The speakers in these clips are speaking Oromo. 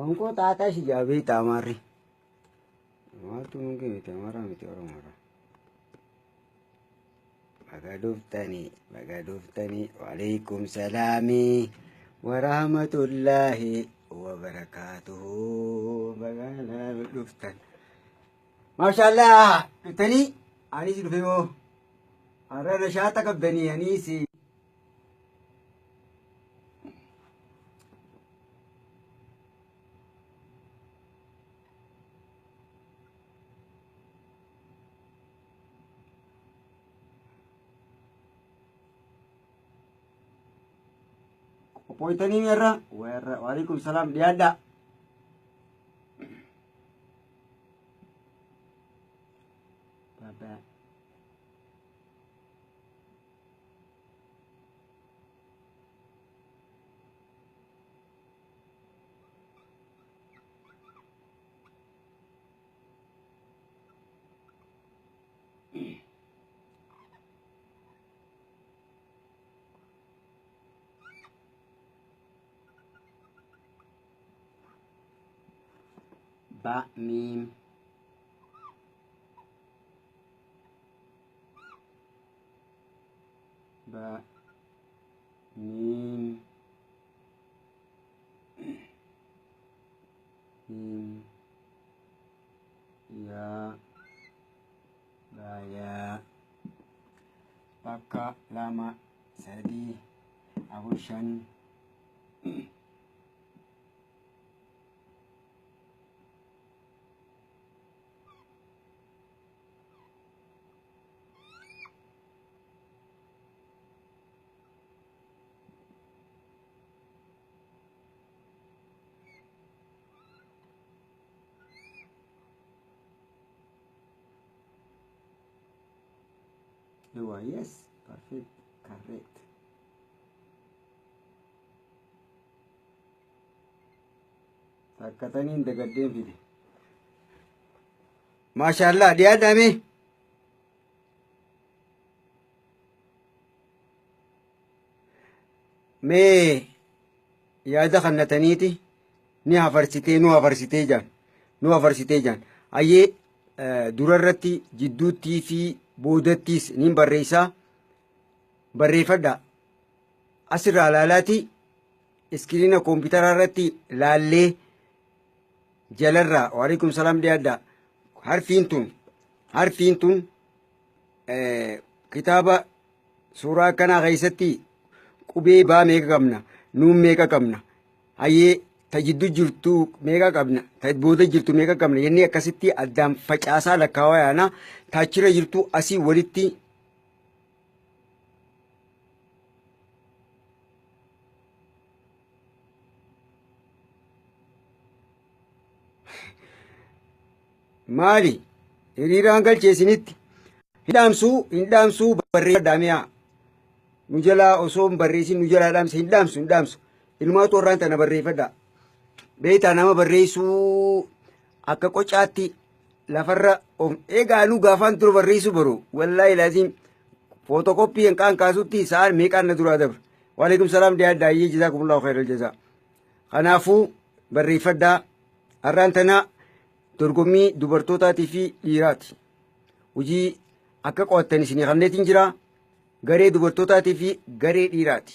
Onko xaaxaa si beektaa Amaarri. Maaltu nun miti Amaaraa miti Oromoodha. Baga dhuftanii, baga dhuftanii. Waalaikum salaamii warahmatullaahi wabarakaatuhu. Baga dhuftan. Maashaallah, dhuftanii, anis dhufe moo har'a nashaata qabdanii anis. Qophooytanii irra warra. Waalaikum salaam, dhiyaadhaa. Baba. Ba miim ba miim miim yaa ba yaa. Takka, lama, sadii, afur, shan. Ewa, yes, perfect, correct. Takkataniin dagaddeen fide. Maashaallah, dhiyaadhaame. Mee yaada kannataniiti ni hafarsitee, nu hafarsitee jaan, nu hafarsitee jaan. Ayyee, dura irratti, jidduuttii fi boodattiis niin barreessaa, barreeffadha. Asirraa laalaati, iskiriina koompitaraa irratti laallee jalarraa. Waalaikum salaam, dhiyaadha. Harfiin tun kitaaba suuraa akkanaa keessatti qubee baa meeqa qabna, nuun meeqa qabna, hayyee, ta jiddu jirtu meeqa qabna, ta booda jirtu meeqa qabna jennee akkasitti addaan facaasaa lakkaawaa yaana. Taachira jirtu asii walitti maali hiriiraan galchee isinitti hin dhaamsuu, hin dhaamsuu. Barreeffadhaa mi'a nu jalaa osoo hin barreessin nu jalaa dhaamsa. Hin dhaamsu, hin dhaamsu. Ilmaatu warraan tana barreeffadhaa. Beektaa, nama barreessuu akka qocaatti lafarra of eegaa. Nu gaafaan dura barreessuu baru, wallaahi laaziim, footokoppii hin qaan kaasutti sa'aan meeqaan na duraa dabra. Waalaikum salaam, dhiyaadhaa. Iyyee, jazaakumullahu khairal jazaa. Kanaafuu barreeffadhaa. Har'aan tana dorgommii dubartootaatii fi dhiiraati. Hojii akka qo'attan isinii kanneetiin jira. Garee dubartootaatii fi garee dhiiraati.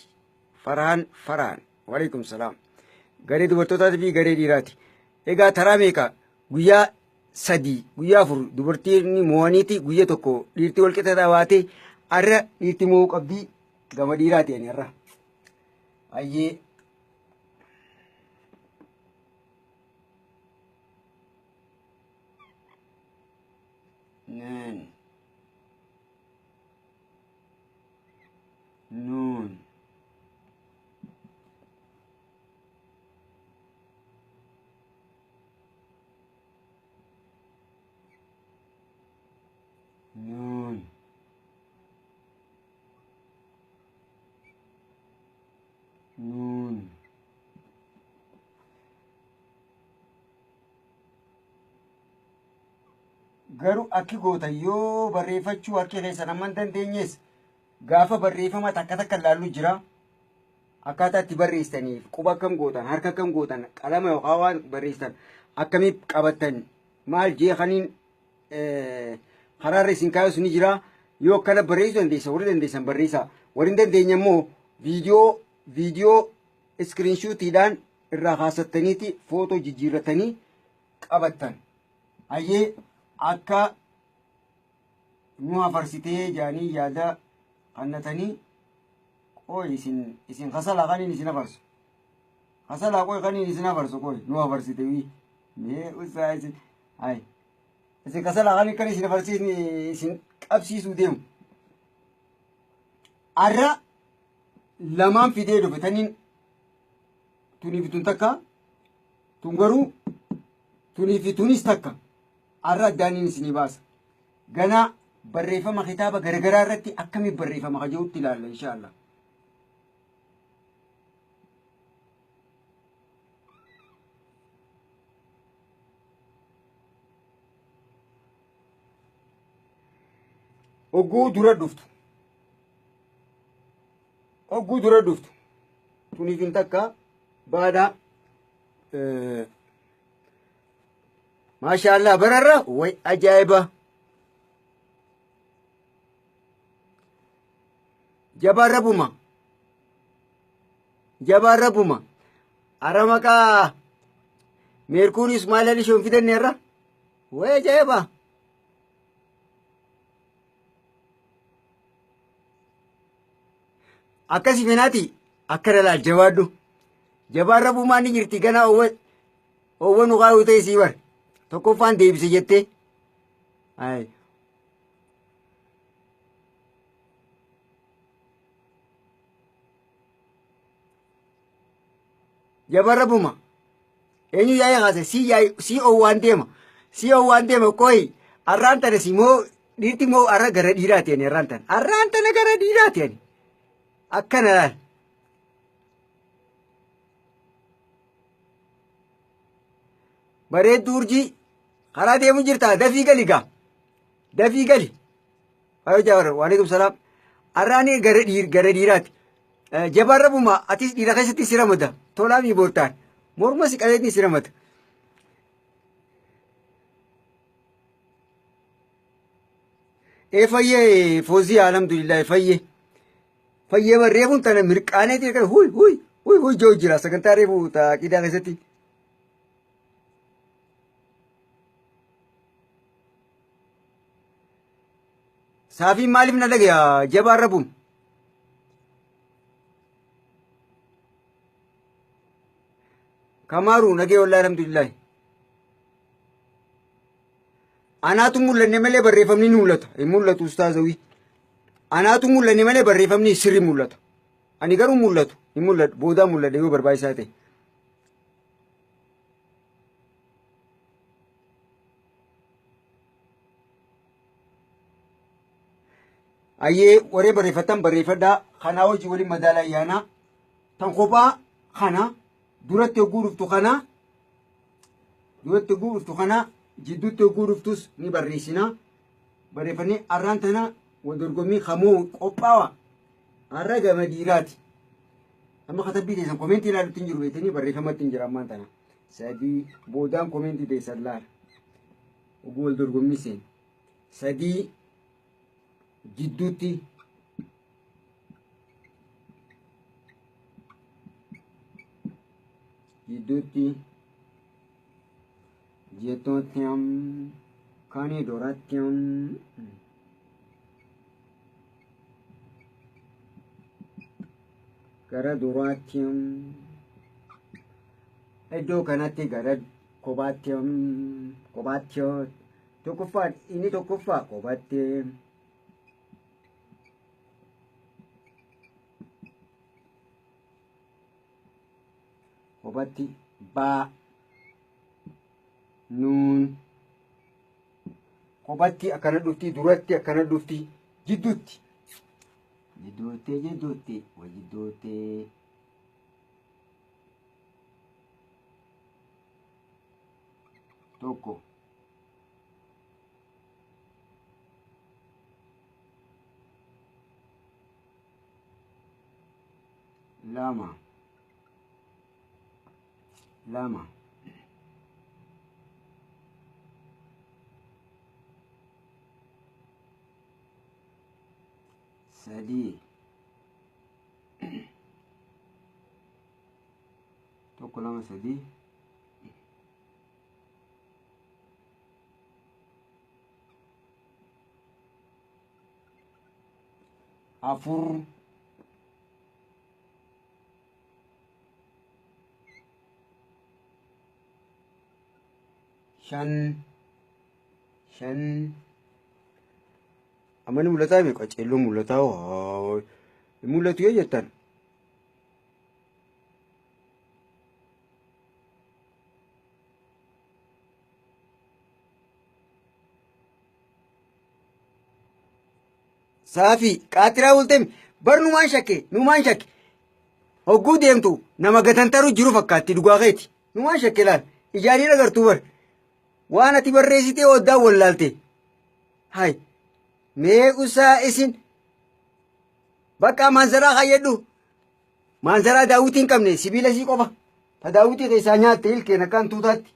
Farhaan, Farhaan, waalaikum salaam. Garee dubartootaatii fi garee dhiiraati. Egaa taraa meeqa, guyyaa 3, guyyaa 4 dubartiin mo'aniiti, guyya 1 dhiirti wal qixa baate. Har'a dhiirti mo'uu qabdii, gama dhiiraati ani har'a. Ayyee. Nun. Nuun. Nuun. Nuun. Garuu akki gootan yoo barreeffachuu harki keessan amma hin dandeenyes gaafa barreeffama takka takka ilaallu jira. Akkaataa itti barreessitaniif quba akkam gootan, harka akkam gootan, qalama yookaan waan barreessitan akkamitti qabattan maal jeekaniin karaarra isin kaayus ni jira. Yoo akkana barreessuu dandeessan warri dandeessan barreessaa. Warri hin dandeenye immoo viidiyoo iskiriinshuutiidhaan irraa kaasattaniiti footoo jijjiirratanii qabattan. Hayyee akka nu hafarsitee jaanii yaada kannatanii qoy isin kasalaa kaniin isin hafarsu. Kasalaa qoy kaniin isin hafarsu qoy nu hafarsite wii. Mee usaa isin hay isin kasalaa kaniin kan isin hafarsiisni isin qabsiisuu deemu. Arra lamaan fidee dhufe taniin tunii fi tun takka tun garuu tunii fi tunis takka arra addaaniin isinii baasa. Ganaa barreeffama kitaaba garagaraa irratti akkamiin barreeffama ka jedhutti ilaalla inshaallah. Hogguu dura dhuftu. Hogguu dura dhuftu. Tuniif hin takka baadhaa. Maashaallah bararra way ajaa'iba. Jabaan rabbuma. Jabaan rabbuma. Ara maqaa meerkuun Ismaa'eel Ali Shoon fidanne irra. Way ajaa'iba. Akkasi fenaati akkana laal jabaadhu. Jabaan rabbumaan ni jirti ganaa owwa owwa nu kaayuu ta'e sii bar. Tokkoffaan deebise jettee. Ayi. Jabaan rabbuma. Eenyu yaa'ee kaase sii yaa'ee sii owwaan deema. Sii owwaan deema qoyi. Arraan tana si moo dhiirti moo arra gara dhiiraati ani arraan tana. Arraan tana gara dhiiraati ani. Akkana laal. Bareedduu urjii karaa deemu jirtaa dafii gali gaa. Dafii gali. Ayo jawar waalaikum salaam. Arraani gara dhiir gara dhiiraati. Jabaan rabbuma atis dhiira keessatti si ramada. Tolaa mi boortaan. Morma si qabeetiin si ramada. Ee fayyee foozii alhamdulillah fayyee. Fayyee bar reefuun tana mirqaaneetii kan huy huy huy huy joo jira sagantaa reefuu ta aqiidaa keessatti. Saafiin maaliif na dhagaya jabaan rabuun. Kamaaru nagee wallahi alhamdulillahi. Anaatu mul'anne malee barreeffamni ni mul'ata. Hin mul'atu ustaazawii. Anaatu mul'anne malee barreeffamni sirri mul'ata. Ani garuu mul'atu. Hin mul'atu. Boodaa mul'adha yoo barbaachisaa ta'e. Ayyee waree barreeffatan barreeffadhaa. Kanaa hojii waliin madaala ayyaanaa. Tan kophaa kana duratti hogguu dhuftu kana duratti hogguu dhuftu kana jidduutti hogguu dhuftus ni barreessina. Barreeffannee arraan tana wal dorgommii kamoo qophaawa. Har'a gama dhiiraati. Amma katabbii teessan komeentii ilaalutti hin jiru beektanii barreeffamatti hin jira ammaan tana. Sadii boodaan komeentii teessan laala. Hogguu wal dorgommii seena. Sadii jidduutti jidduutti jidduutti kani duratti gara duraatti iddoo kanatti gara kophaatti kophaatti tokkoffaan inni tokkoffaa kophaatti kophatti baa nuun kophatti akkana dhufti duratti akkana dhufti jidduutti jidduutti jidduutti wa jidduutti tokko. Lama. Lama. Sadii. Tokko lama sadii. Afur. Shan. Shan. Amma ni mul'ataa mi qaceelloo mul'ataa waa hin mul'atu yoo jettan. Saafi qaatiraa bulteem bar numaan shakke numaan shakke hogguu deemtu nama gatantaru jiru fakkaatti dhugaa keeti numaan shakke laal ijaanii agartuu bar waan ati barreessitee oddaan wallaalte hay mee usaa isin bakka maanzaraa kaayyadhu maanzaraa daawwitii hin qabne sibiila sii qofa ta daawwitii keessaa nyaatte ilkeen akkaan tuutaatti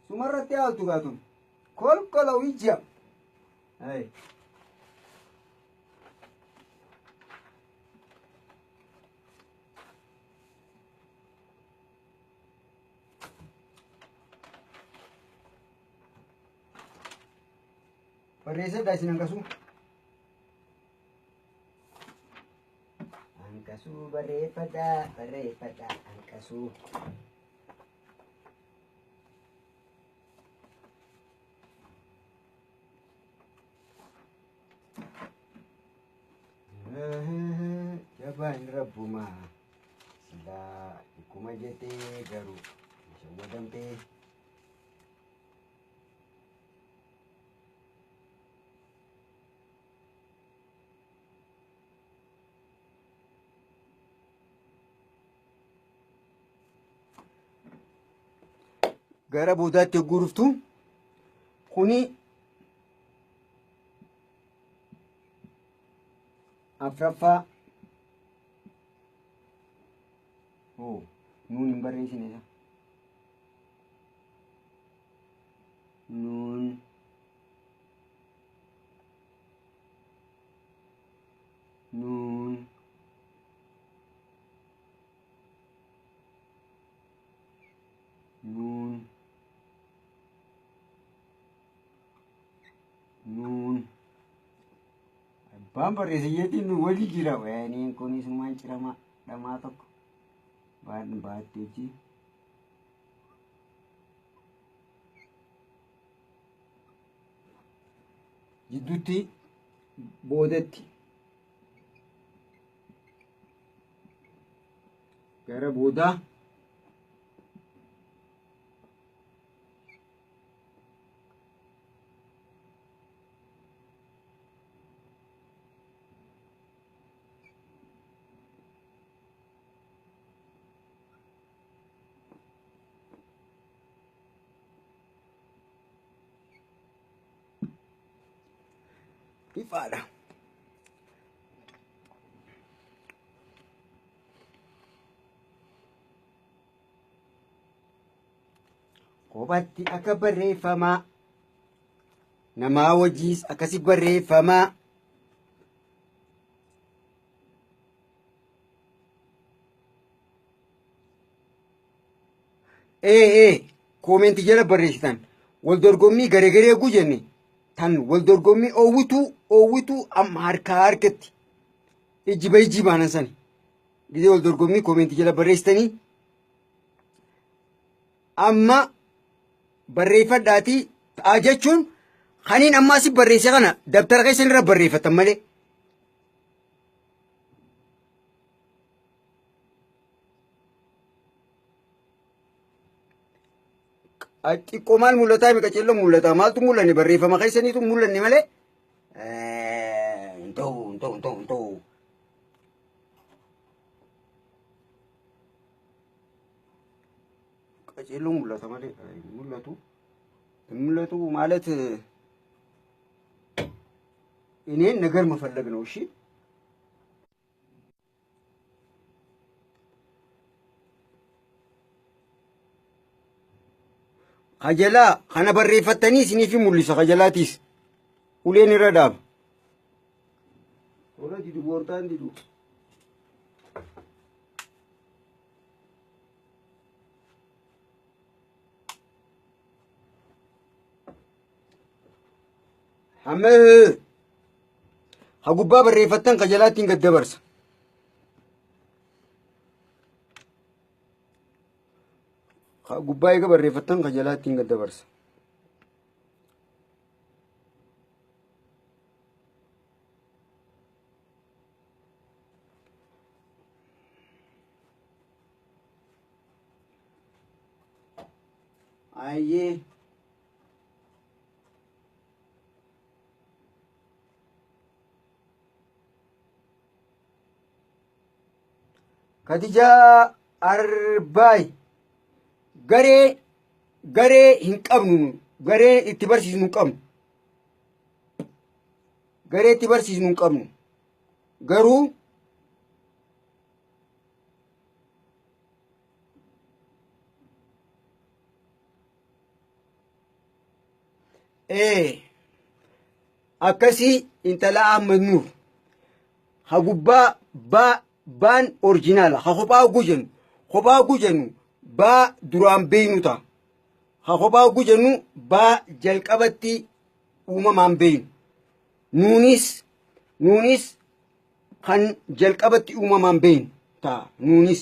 sumarratti haaltu gaatun kolkola wijja hay Barreessadhaa isin hanqasuu. Hanqasuu barreeffadhaa barreeffadhaa hanqasuu. Jabaan rabbumaa silaa akkuma jettee garuu shawwadamtee. Gara boodaatti yogguu dhuftu kuni afraffaa oo nuun hin barreessine isa nuun nuun nuun nuun abbaan barreessiyyeetiin nu walii jira wayaniin kunis maan ciramaa dhamaa tokko baan baattee ji jidduutti boodatti gara boodaa ifaadha. Kophatti akka barreeffamaa namaa wajjiis akkasi barreeffamaa. Ee ee koomentii jala barreessitan wal dorgommii garee garee eeguu jenne tan wal dorgommii oowwituu oowwituu amma harkaa harkatti ijjiba ijji baanan sani gizee wal dorgommii koomentii jala barreessitanii amma barreeffadhaatii ta'a jechuun kaniin ammaa si barreesse kana dabtara keessan irra barreeffatan malee. Xiqqoo maal mul'ataa mi qaceelloo mul'ata maaltu mul'anne barreeffama keessaniitu mul'anne malee. Hin ta'u hin ta'u hin ta'u hin ta'u. Qaceelloo mul'ata malee hin mul'atu. Hin mul'atu ማለት እኔን ነገር መፈለግ ነው። እሺ Kajalaa kana barreeffattanii isiniif mul'isa kajalaatiis. Uleen irra dhaaba. Tola didu boortaan didu. Hamma ha gubbaa barreeffattan kajalaattiin gad dabarsa. Ha gubbaa eega barreeffattan kajalaattiin gad dabarsa. Ayyee. Khadijaa Arbaay garee garee hin qabnu nu garee itti barsiisnu hin qabnu garee itti barsiisnu hin qabnu garuu ee akkasii intala Ahmad Nuur ha gubbaa baa baan orjinaala ha kophaa hogguu jennu kophaa hogguu jennu baa duraan beeynu ta'a ha kophaa hogguu jennu baa jalqabatti uumamaan beeynu nuunis nuunis kan jalqabatti uumamaan beeynu ta'a nuunis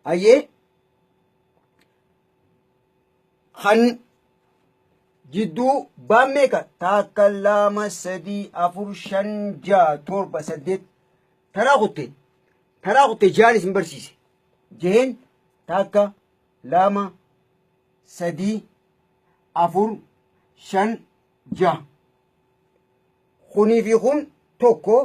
ayyee kan jidduu baan meeqa takka lama sadii afur shan ja'a torba saddeet taraa kutte taraa kutte jaan isin barsiise jeheen takka lama sadii afur shan ja'a kunii fi kun tokko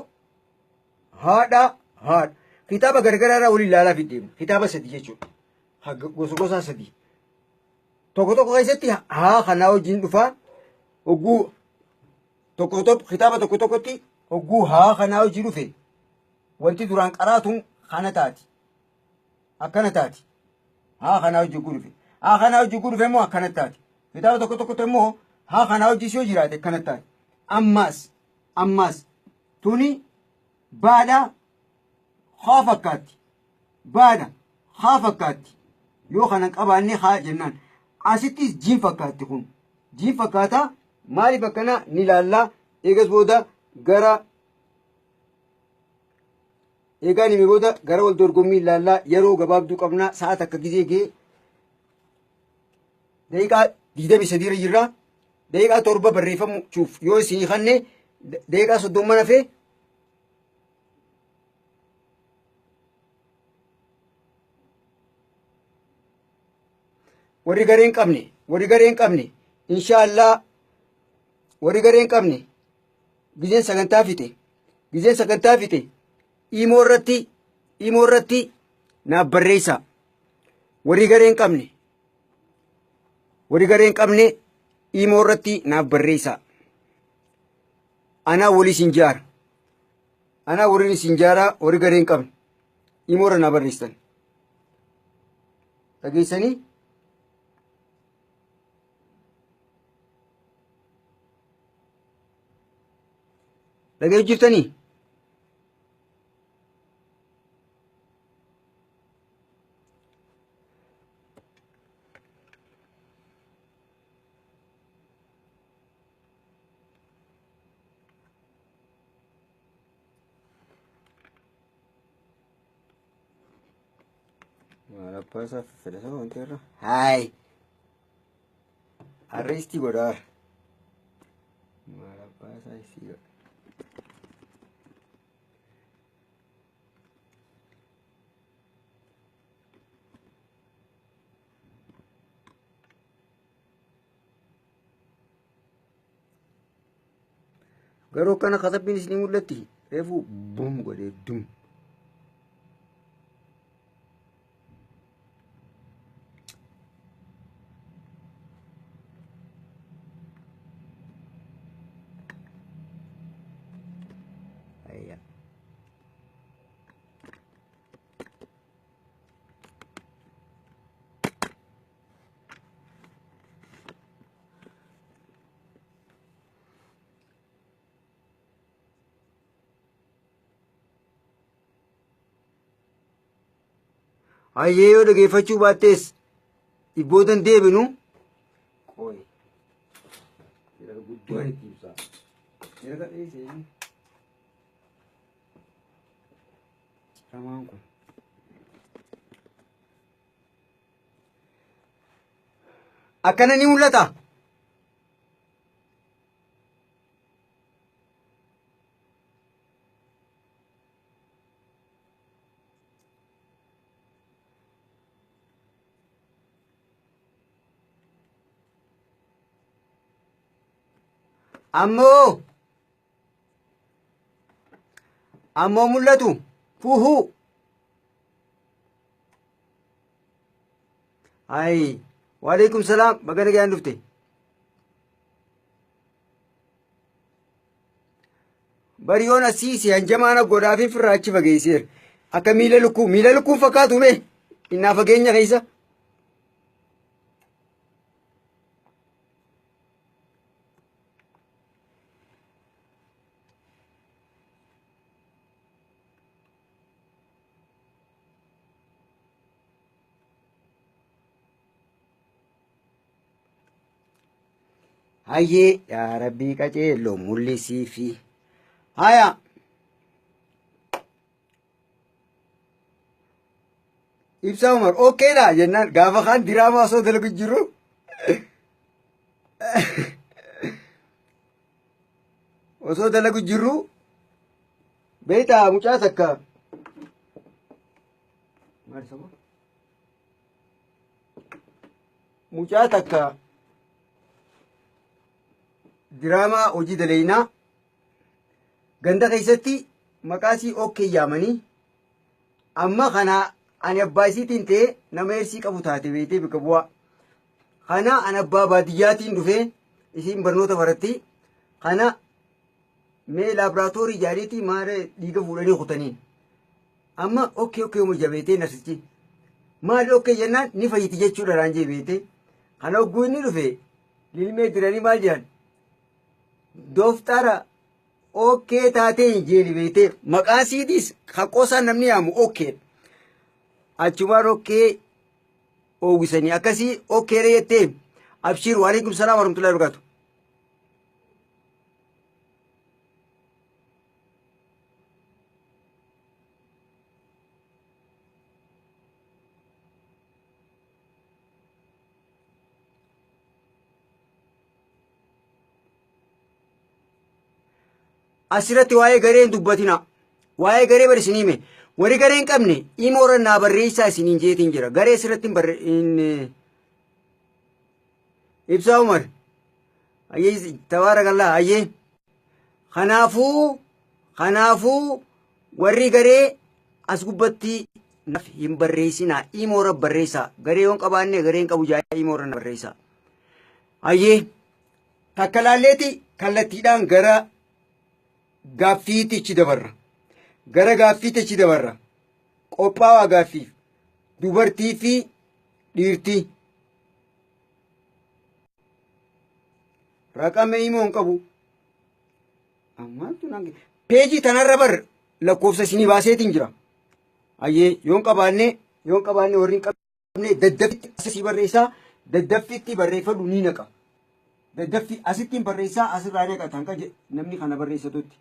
haadha haadha kitaaba gargaraa irraa waliin ilaalaa fiddeemu kitaaba sadi jechuudha gosa gosaa sadi tokko tokko keessatti haa kanaa wajjin dhufaa hogguu tokko tokko kitaaba tokko tokkotti hogguu haa kanaa wajjin dhufe wanti duraan qaraatuun kana taati akkana taati haa kanaa wajjin hogguu dhufe haa kanaa wajjin hogguu dhufe immoo akkana taati kitaaba tokko tokkotti immoo haa kanaa wajjin yoo jiraate akkana taati ammaas ammaas tuni baadha haa fakkaatti baadha haa fakkaatti yoo kana hin qabaanne haa jennaan asittis jiin fakkaatti kun jiin fakkaata maaliif akkana ni ilaallaa eegas booda gara eegaa nimi booda gara wal dorgommii ilaallaa yeroo gabaabduu qabnaa sa'a takka gizee gee daqiiqaa 23 irra jirra daqiiqaa 7 barreeffamuuf yoo isinii kanne daqiiqaa 30 hafee warri garee hin qabne warri garee hin qabne inshaallah warri garee hin qabne gizeen sagantaa fixe gizeen sagantaa fixe imoo irratti imoo irratti naaf barreessaa warri garee hin qabne warri garee hin qabne imoo irratti naaf barreessaa anaa walii sin jaara Anaa warri isin jaaraa warri garee hin qabne imoora naa barreessitan. Dhageessanii? Dhageessu jirtanii? Maal abbaa isaa fedha wanti irra. Haay. Arreestii godhaa. Maal abbaa isaa isii godha. Garuu akkana katabbiin isinii mul'atti reefu bum godhee dum. Ayya. Hayyee, yoo dhageeffachuu baattees ibbootan deebinu. Qoy. Jira guddaan itti ibsaa. Jira kadheessee. Ciramaan kun. Akkana ni mul'ata. Ammoo mul'atu fuuhuu. Ayi, waalaikum salaam, baga nagaan dhufte. Bariyoon asii si hanjamaana godhaa fi firraa achi fageesseera. Akka miila lukkuu, miila lukkuun fakkaatu mee innaa fageenya keessa. Hayyee, yaa Rabbii qaceelloo mul'isii fi. Haya. Ibsaa Umar okaydha jennaan gaafa kaan diraamaa osoo dalagu jiru. Osoo dalagu jirru beektaa mucaa takka. Maal sababa? Mucaa takka diraamaa hojii dalaynaa ganda keessatti maqaa isii okkee yaamanii, amma kana ani abbaa isiitiin ta'ee nama ersii qabu taate beektee bakka bu'aa. Kana ani abbaa baadiyyaatiin dhufee, isiin barnoota baratti, kana mee laaboraatoorii jaariitii maara dhiiga fuudhanii kutaniin. Amma okkee okkee uma jabeetee narsichi. Maali okkee jennaan ni fayyiti jechuudha naan jee beektee. Kana hogguu inni dhufe lilmee diranii maal jedhan? Dooftara okkee taatee hin jeeni beektee, maqaan siitiis haqqoosaan namni yaamu okkee. Achumaan okkee oowwisanii akkasii okkeedha jettee abshiir. Waalaikum salaam warahmatullahi wabarakatuh. Asirratti waa'ee garee hin dubbatina. Waa'ee garee bar isinii hime. Warri garee hin qabne imoora naa barreessaa isiniin jeetiin jira. Garee asirratti hin barre hin Ibsaa Umar. Ayyee, tabaarakallaa, ayyee. Kanaafuu warri garee as gubbatti naaf hin barreessinaa, imoora barreessaa. Garee yoon qabaanne garee hin qabu jaa imoora na barreessaa. Ayyee, takka laalleeti kallattiidhaan gara gaaffiitti dabarra. Gara gaaffiitti dabarra. Qophaa'aa gaaffiif. Dubartii fi dhiirtii. Raqame himoo hin qabu. Ammaantu naan peejii tanarra bar lakkoofsa isinii baaseetiin jira. Ayyee, yoon qabaanne warri hin qabne daddaffitti asii barreessaa, daddaffitti barreeffadhu ni naqa. Daddaffi asittiin barreessaa, asirraa naqa tanka namni kana barreessatutti.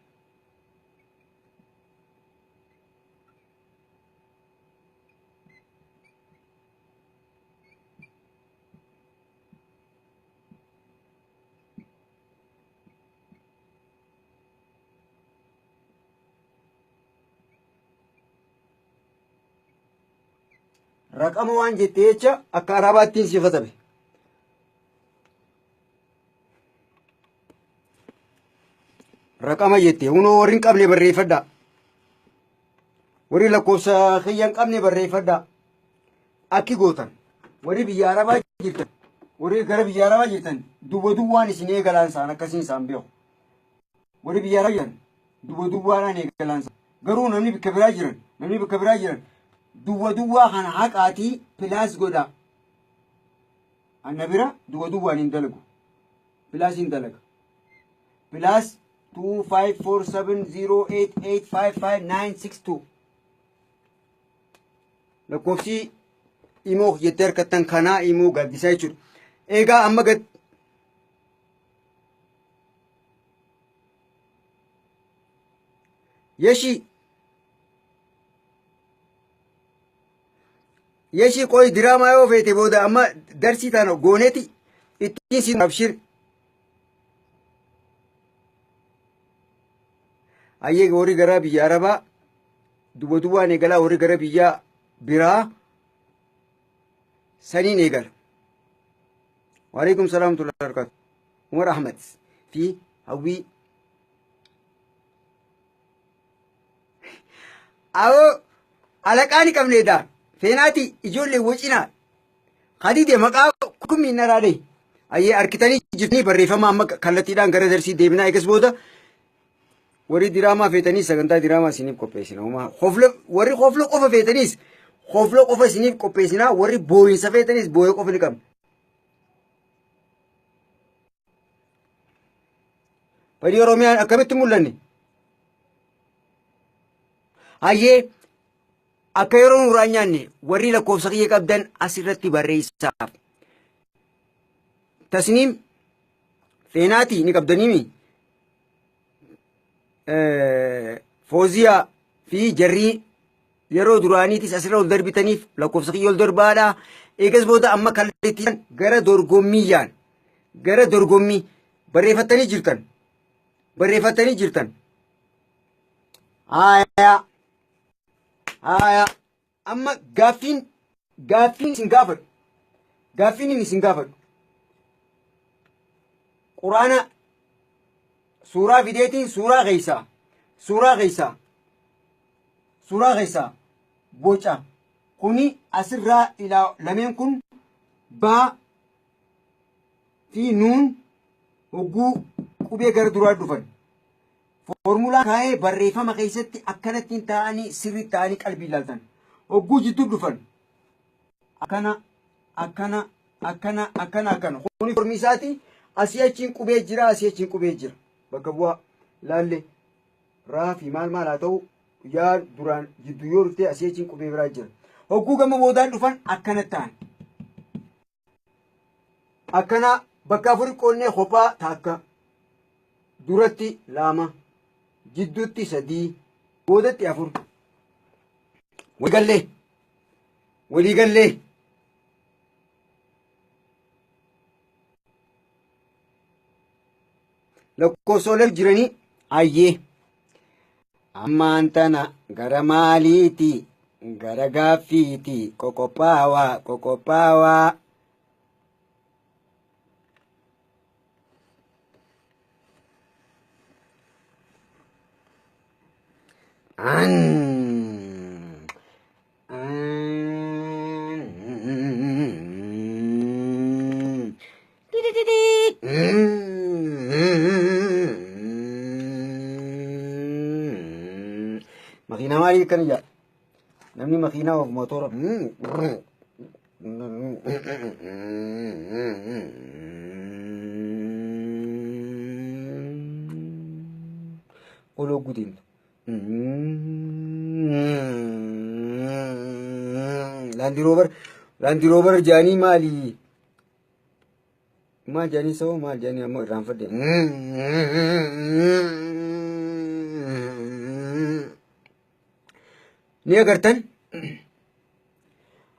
Raqama waan jette jecha akka arabaattiin si katabe. Raqama jette hunoo, warri hin qabne barreeffadhaa. Warri lakkoofsa kiyya hin qabne barreeffadhaa. Akki gootan, warri biyya arabaa jirtan, warri gara biyya arabaa jirtan duwwa duwwaan isin eegalaan isaan akkasiin isaan beeku. Warri biyya arabaa jiran duwwa duwwaadhaan eegalaan isaan. Garuu namni bakka biraa jiran duwwa duwwaa kana haqaatii plus godhaa. Anna bira duwwa duwwaan hin dalagu. Plus hin dalaga. Plus 254708855962 lakkoofsi. Imoo jettee harkattan kanaa imoo gaaddisaa jechuudha. Egaa amma gad Yeshi Yeshi qoy diraamaa yoo feete booda amma darsii taana gooneeti ittiin si abshir. Ayyee warri gara biyya Arabaa duba duwwaan eegalaa warri gara biyya biraa saniin eegala. Waalaikum salaam wa rahmatullahi wa barakatuh. Umar Ahmed fi Hawwii. Awoo alaqaa ni qabne edaa. Feenaati ijoollee wacinaa. Hadiide maqaa kummiin naraa dhahi. Ayyee harkitanii jirtanii barreeffama amma kallattiidhaan gara darsii deebinaa eegas booda warri diraamaa feetaniis sagantaa diraamaa isiniif qopheessina. Homaa hofla warri hofla qofa feetaniis hofla qofa isiniif qopheessina warri booyinsa feetaniis booya qofa ni qabna. Badii Oromiyaan akkamitti mul'anne? Hayyee akka yeroo nurraa hin nyaanne warri lakkoofsa kiyya qabdan asirratti barreessaaf. Tasniim Feenaatii ni qabdaniimi. Fooziyaa fi jarrii yeroo duraaniitis asirra ol darbitaniif lakkoofsa kiyya ol darbaadha. Eegas booda amma kallattii gara dorgommii yaan gara dorgommii barreeffattanii jirtan barreeffattanii jirtan. Haaya haaya amma gaaffiin gaaffiin isin gaafadhu gaaffiin inni isin gaafadhu quraana suuraa fideetiin suuraa keessaa suuraa keessaa suuraa keessaa boca kuni asirraa ilaa lameen kun baa fi nuun hogguu qubee gara duraa dhufan foormulaa kaa'ee barreeffama keessatti akkanattiin taa'anii sirrii taa'anii qalbii ilaaltan hogguu jidduu dhufan akkana akkana akkana akkana akkana kuni foormii isaati asii achiin qubee jira asii achiin qubee jira bakka bu'aa laalle raa fi maal maal haa ta'u yaa duraan jidduu yoo dhuftee asii achiin qubee biraa jira hogguu gama boodaan dhufan akkana ta'an akkana bakka afuri qoonnee kophaa takka duratti lama jidduutti sadii boodatti afur waliigallee waliigallee lakkoofsolee jiranii ayyee ammaan tana gara maaliiti gara gaaffiiti qoqophaawaa qoqophaawaa. An. Makiinaa maalii akkana jedha? Namni makiinaa of motora. Oloo gudeemtu. Laandiroobar laandiroobar jaanii maali? Maal jaanii sa'oo maal jaanii ammoo irraanfadhe. Ni agartan?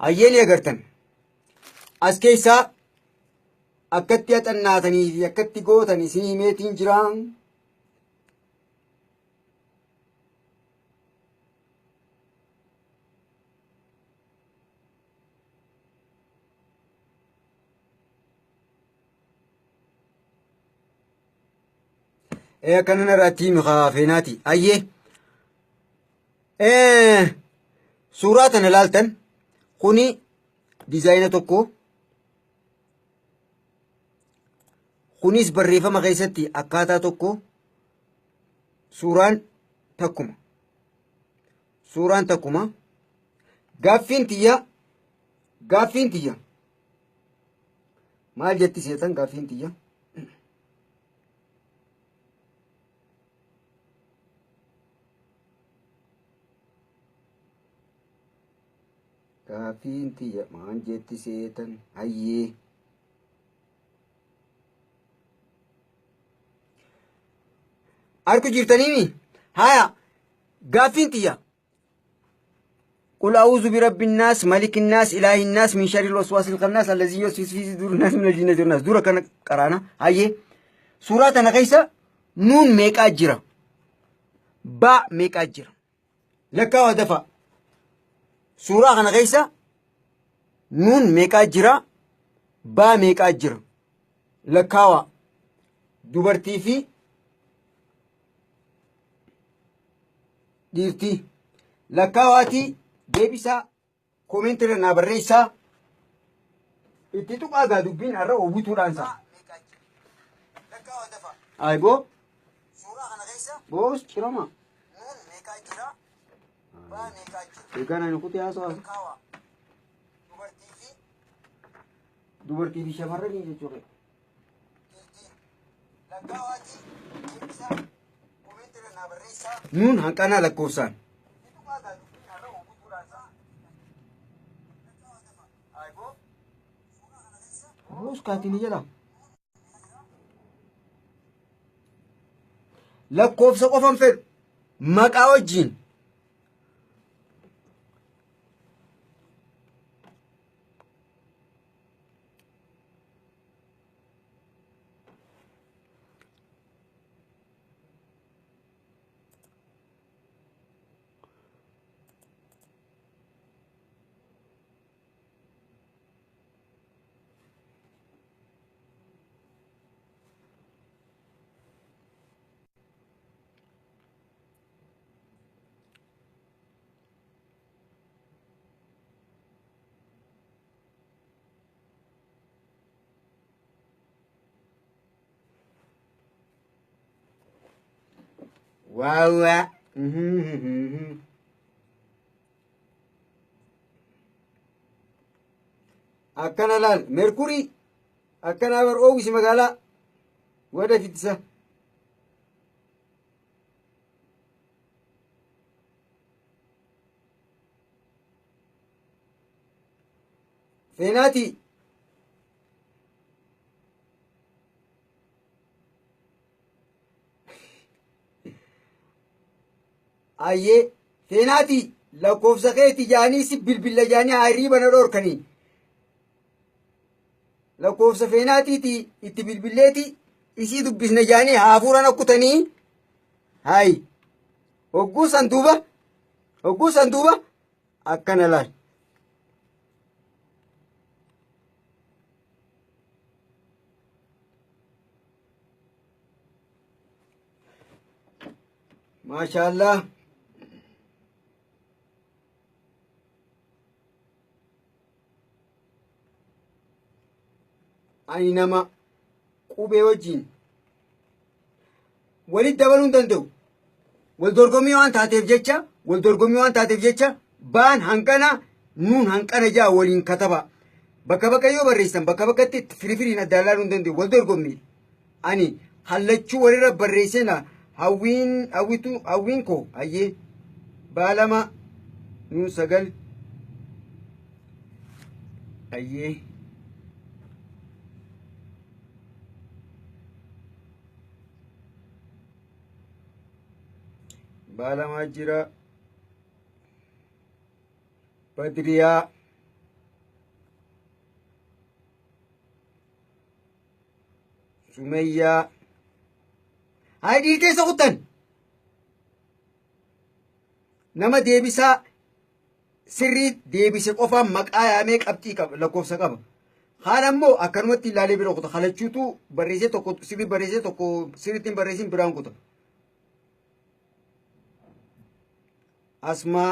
Hayyee ni agartan. As keessaa akkatti haxannaatanii fi akkatti gootan isin himeetiin jiraa. Ee akkana narraatti himi kaa feenaati. Ayyee. Suuraa tana ilaaltan kuni diizaayina tokko kunis barreeffama keessatti akkaataa tokko suuraan takkuma suuraan takkuma gaaffiin tiyya gaaffiin tiyya maal jetti seetan gaaffiin tiyya Gaaffiin tiyya maan jetti seetan hayyee. Arku jirtaniimi? Haya gaaffiin tiyya. قل أعوذ برب الناس ملك الناس إله الناس من شر الوسواس الخناس الذي يوسوس في صدور الناس من الجنة والناس. دورة كان قرانا هاي سورة أنا كيسة نون ميك أجرا با ميك أجرا لك ودفع سورة أنا كيسة نون ميك أجرا با ميك أجرا لكاوا dubartii fi dhiirtii lakkaawaatii deebisaa koomentii naa barreessaa itti tuqaa gaa dubbiin har'a hawwituudhaan isaa. Ay boo. Boos cirama. Eegaan ani kutee haasawaa. Dubartii fi shamarranii jechuudha. Nuun hanqanaa lakkoofsaan. Boos kaatiin jedha. Lakkoofsa qofan fedhu maqaa wajjin. Waawaa. Akkana laal meerkurii akkana bar oowwisi magaalaa wada fittisa. Feenaati. Ayyee feenaati lakkoofsa keeti jaanii si bilbilla jaanii hirriiba na dhorkanii. Lakkoofsa feenaatiiti itti bilbilleeti isii dubbisna jaanii haafuura na kutanii. Hayi hogguu san duuba hogguu san duuba akkana laal. Maashaallah. Ani nama qubee wajjin walitti dabaluu hin danda'u. Wal dorgommii waan taateef jecha wal dorgommii waan taateef jecha baan hanqana nuun hanqana jaa waliin kataba. Bakka bakka yoo barreessan bakka bakkatti firifiriin addaan laaluu hin danda'u wal dorgommii. Ani hallachuu walirra barreessina hawwiin hawwitu hawwiin koo hayyee baalama nuun sagal hayyee. Baalamaa jira. Badriyaa. Sumayyaa. Hayi dhiirtee isa kuttan. Nama deebisaa sirrii deebise qofaan maqaa yaamee qabxii qaba lakkoofsa qaba. Kaan ammoo akkanumatti ilaalee bira kuta. Kalachuutu barreessee tokko sirrii barreessee tokko sirriitti hin barreessin biraan kuta. Asmaa.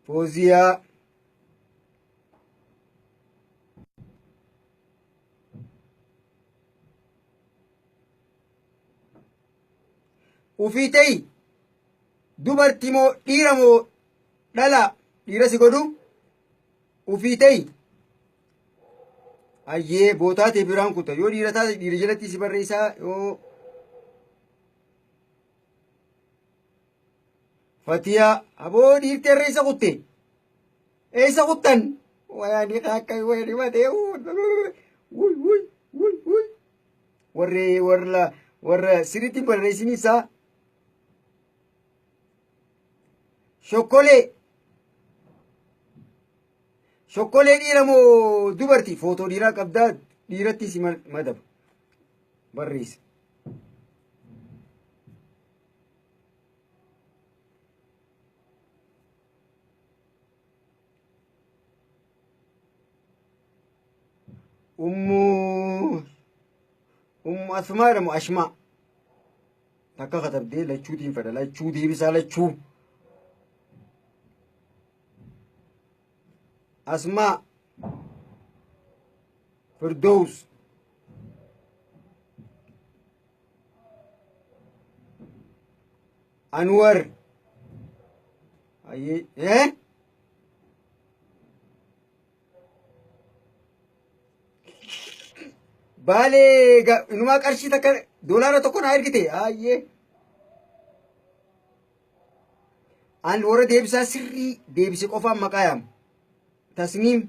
Fooziyaa. Ufii ta'i dubartii moo dhiira moo dhala dhiira si godhu Ufii ta'i. Ayyee bootaa ta'e biraan kuta. Yoo dhiira taate dhiira jalatti si barreessaa yoo Fatiyaa aboo dhiirti irra isa kutte. Eessa kuttan? Wayaanii akka wayanii matee wuy wuy wuy wuy. Warri warra warra sirriitti barreessin isaa shokkolee shokkolee dhiira moo dubartii footoo dhiiraa qabdaa dhiiratti si madaba barreessa. Ummu Ummu Asmaa jedhamu Ashmaa. Takka katabdee lachuutiin fedha lachuu deebisaa lachuu. Asmaa Firdows Anwar Ayyee eh Baalee inumaa qarshii takka doolaara tokko naa ergite ayyee. An warra deebisaa sirrii deebise qofaan maqaa yaama. Tasniim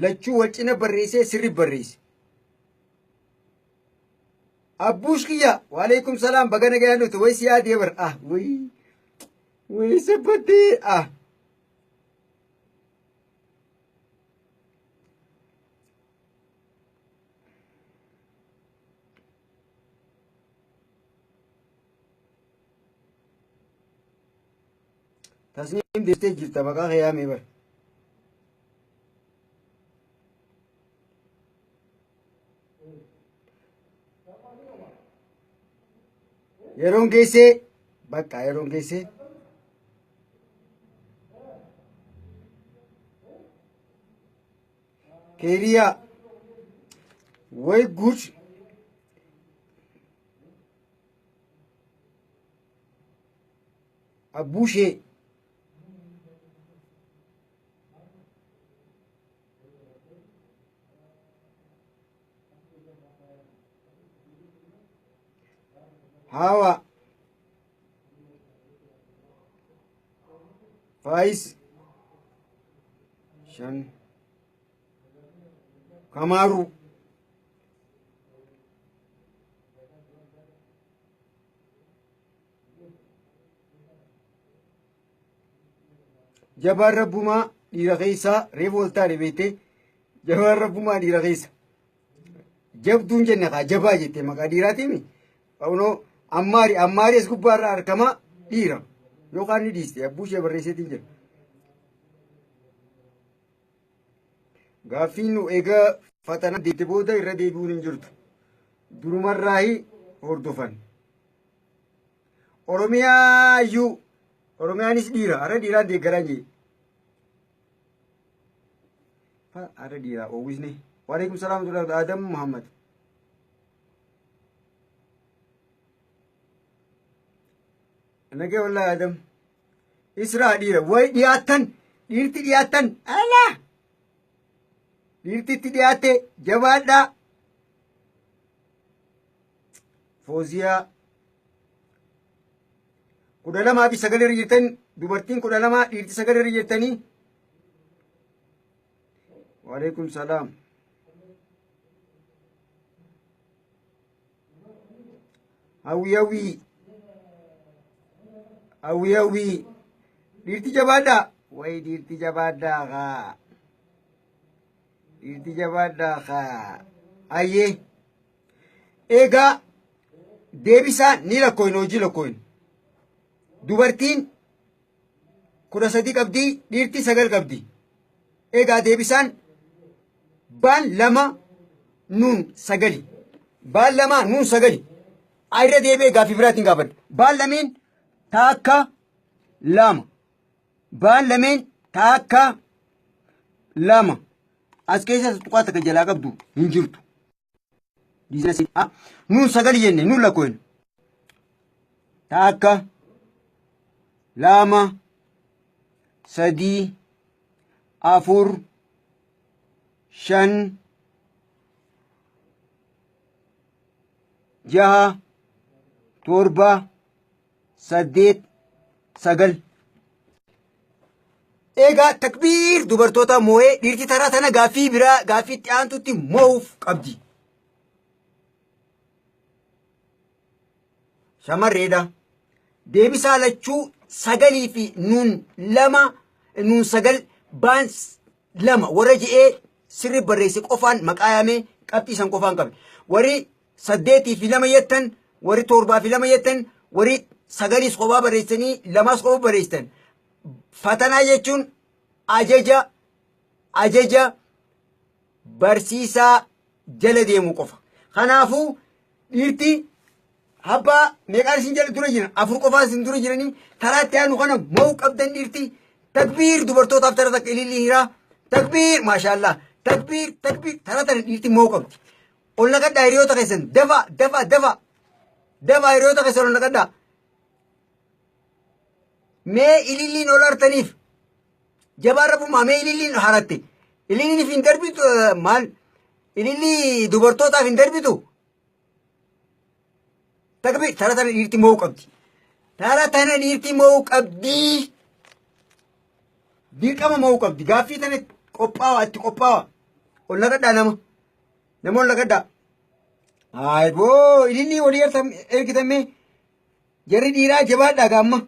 lachuu wal cina barreessee sirri barreesse. Abbuush kiyya waalaikum salaam baga nagayaan dhufte way si yaadee bar ah way way sabbattee ah. Tasniim deebistee jirta maqaa kee yaamee bar. Yeroon geessee bakka yeroon geessee. Keeriyaa way good abbuushee Hawa Faayis shan Kamaaruu Jabaan rabbumaa dhiira keessaa reefu wal taane beektee jabaan rabbumaa dhiira keessa. Jabduun jenne kaa jabaa jettee maqaa dhiiraatiimi. Kunoo ammaari ammaari as gubbaarraa argama dhiira yookaan ni dhiiste abbuu ishee barreesseetiin jira. Gaaffiin nu egaa fatana deemte booda irra deebi'uun hin jirtu. Durumarraahi hordofan. Oromiyaa iyyuu Oromiyaanis dhiira har'a dhiiraan deeggaraa jee. Har'a dhiiraa oowwisne. Waalaikum salaam wa Adam Muhammad. Nagee wallahi Adam. Israa dhiira way dhiyaattan dhiirti dhiyaattan alaa dhiirti itti dhiyaatte jabaadhaa. Fooziyaa 12 fi 9 irra jirtan dubartiin 12 dhiirti 9 irra jirtanii. Waalaikum salaam. Hawwii hawwii. Hawwii hawwii. Dhiirti jabaadhaa. Wayi dhiirti jabaadhaa kaa. Dhiirti jabaadhaa kaa. Ayyee. Egaa deebisaa ni lakkooyne hojii lakkooyne. Dubartiin 13 qabdi dhiirti 9 qabdi. Egaa deebisaan baan lama nuun sagali. Baan lama nuun sagali. Irra deebi'ee gaaffii biraatiin gaafadha. Baan lameen taakka lama. Baan lameen taakka lama. As keessa tuqaa takka jalaa qabdu hin jirtu. Nuun sagali jenne nuun lakkooyne. Taakka lama sadii 4, 5, 6, 7, 8, 9. Egaa takbiir dubartoota moo'ee dhiirti taraa tana gaaffii biraa gaaffii itti aantutti moo'uuf qabdi. Shamarreedha. Deebisaa lachuu sagalii fi nuun lama nuun sagal baan lama warra je'ee sirri barreesse qofaan maqaa yaamee qabxii san qofaan qabe. Warri 8 fi 2 jettan, warri 7 fi 2 jettan, warri sagaliis kophaa barreessanii lamaas kophaa barreessitan. Fatanaa jechuun ajaja ajaja barsiisaa jala deemu qofa. Kanaafuu dhiirti abbaa meeqaan isin jala dura jiran afur qofaa isin dura jiranii taraa itti aanu kana mo'uu qabdan dhiirti takbiir dubartootaaf tara takka ilillii hiraa takbiir maashaallah takbiir takbiir tara tana dhiirti mo'uu qabdi. Ol naqadhaa hiriyoota keessan dafa dafa dafa dafa hiriyoota keessan ol naqadhaa. Mee ililliin ol artaniif jabaa rabbumaa mee ililliin haratte ililliin hin darbitu maal ilillii dubartootaaf hin darbitu takbi tara tana dhiirti mo'uu qabdi tara tana dhiirti mo'uu qabdi dirqama mo'uu qabdi gaaffii tana qophaawa itti qophaawa ol naqadhaa nama nama ol naqadhaa ayboo ilillii walii ergitamee Jarri dhiiraa jabaadhaa gaamma.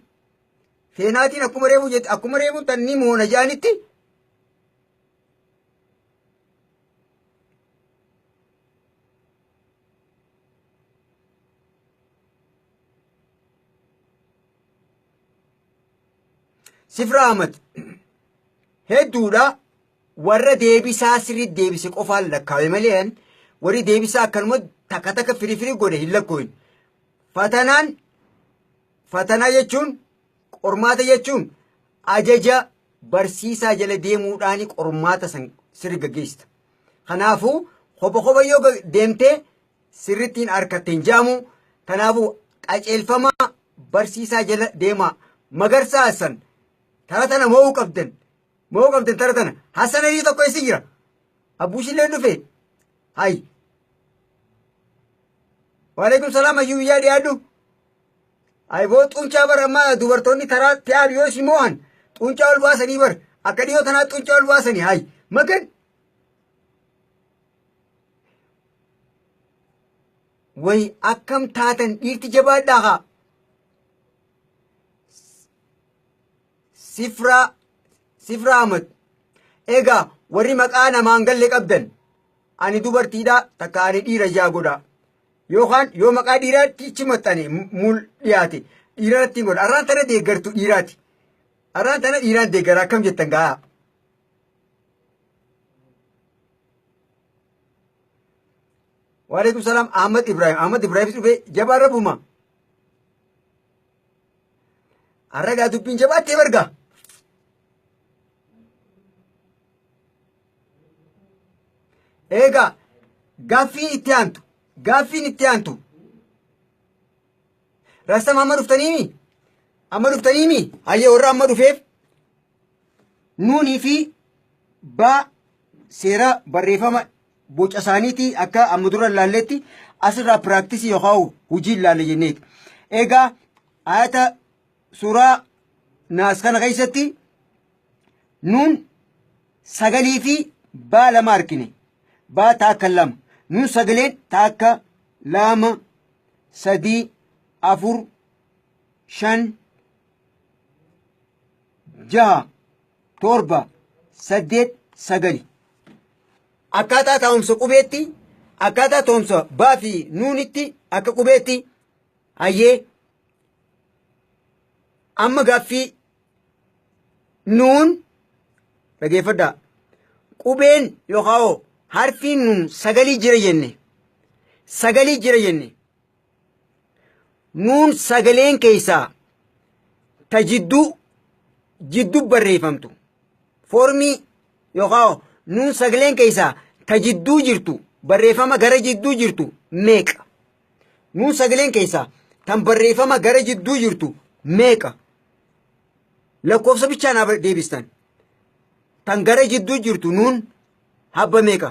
Seenaatiin akkuma reefu jette akkuma reefu tanni moona jaanitti Sifra Ahmad hedduudha warra deebisaa sirrii deebise qofaan lakkaawe malee warri deebisaa akkanuma takka takka firii firii godhe hin lakkooyin. Fatanaan fatanaa jechuun qormaata jechuun ajaja barsiisaa jala deemuudhaan qormaata san sirri gaggeessita. Kanaafuu kopha kopha yoo deemtee sirrittiin harkatte hin jaamu. Kanaafuu qajeelfama barsiisaa jala deemaa. Magarsaa Hassan tara tana mo'uu qabdan. Mo'uu qabdan tara tana. Hassan Alii tokko eessa jira? Abbuushillee dhufe. Hay. Waalaikum salaam hayyuu biyyaa dhiyaadhu. Ayboo xuncaa bar amma dubartoonni taraa ti'aadhu yoo si moo'an xuncaa ol baasanii bar akka dhiyoo tanaa xuncaa ol baasanii hay magan. Way akkam taatan dhiirti jabaadhaa haa. Sifraa Sifraa Ahmad. Egaa warri maqaa namaan galle qabdan ani dubartiidha takka ani dhiira jaa godha. Yookaan yoo maqaa dhiiraatti ichi maxxane mul dhiyaate dhiirarratti godha. Arraan tana deeggartu dhiiraati. Arraan tana dhiiraan deeggara akkam jettan gahaa. Waalaikum salaam Ahmad Ibrahim. Ahmad Ibrahim dhufe jabaa rabbuma. Har'a gaa dubbiin jabaattee bargaa. Eegaa gaaffiin itti aantu gaaffiin itti aantu Rastama amma dhuftaniimi amma dhuftaniimi hayyee warra amma dhufeef nuunii fi baa seera barreeffama boca isaaniitii akka amma dura ilaalletti asirraa piraaktisii yookaan hojii ilaalle jenneeti. Egaa ayata suuraa naas kana keessatti nuun sagalii fi baa lama argine. Baa taakka lama. Nuun sagaleen taakka lama sadii afur shan jaha torba saddeet sagali. Akkaataa taa'umsa qubeetti, akkaataa taa'umsa baa fi nuunitti akka qubeetti hayyee amma gaaffii nuun dhageeffadhaa. Qubeen yookaan harfiin nuun sagalii jira jenne. Sagalii jira jenne. Nuun sagaleen keessaa ta jidduu jidduu barreeffamtu foormii yookaan nuun sagaleen keessaa ta jidduu jirtu barreeffama gara jidduu jirtu meeqa? Nuun sagaleen keessaa tan barreeffama gara jidduu jirtu meeqa? Lakkoofsa bichaa naa deebistan. Tan gara jidduu jirtu nuun habba meeqa?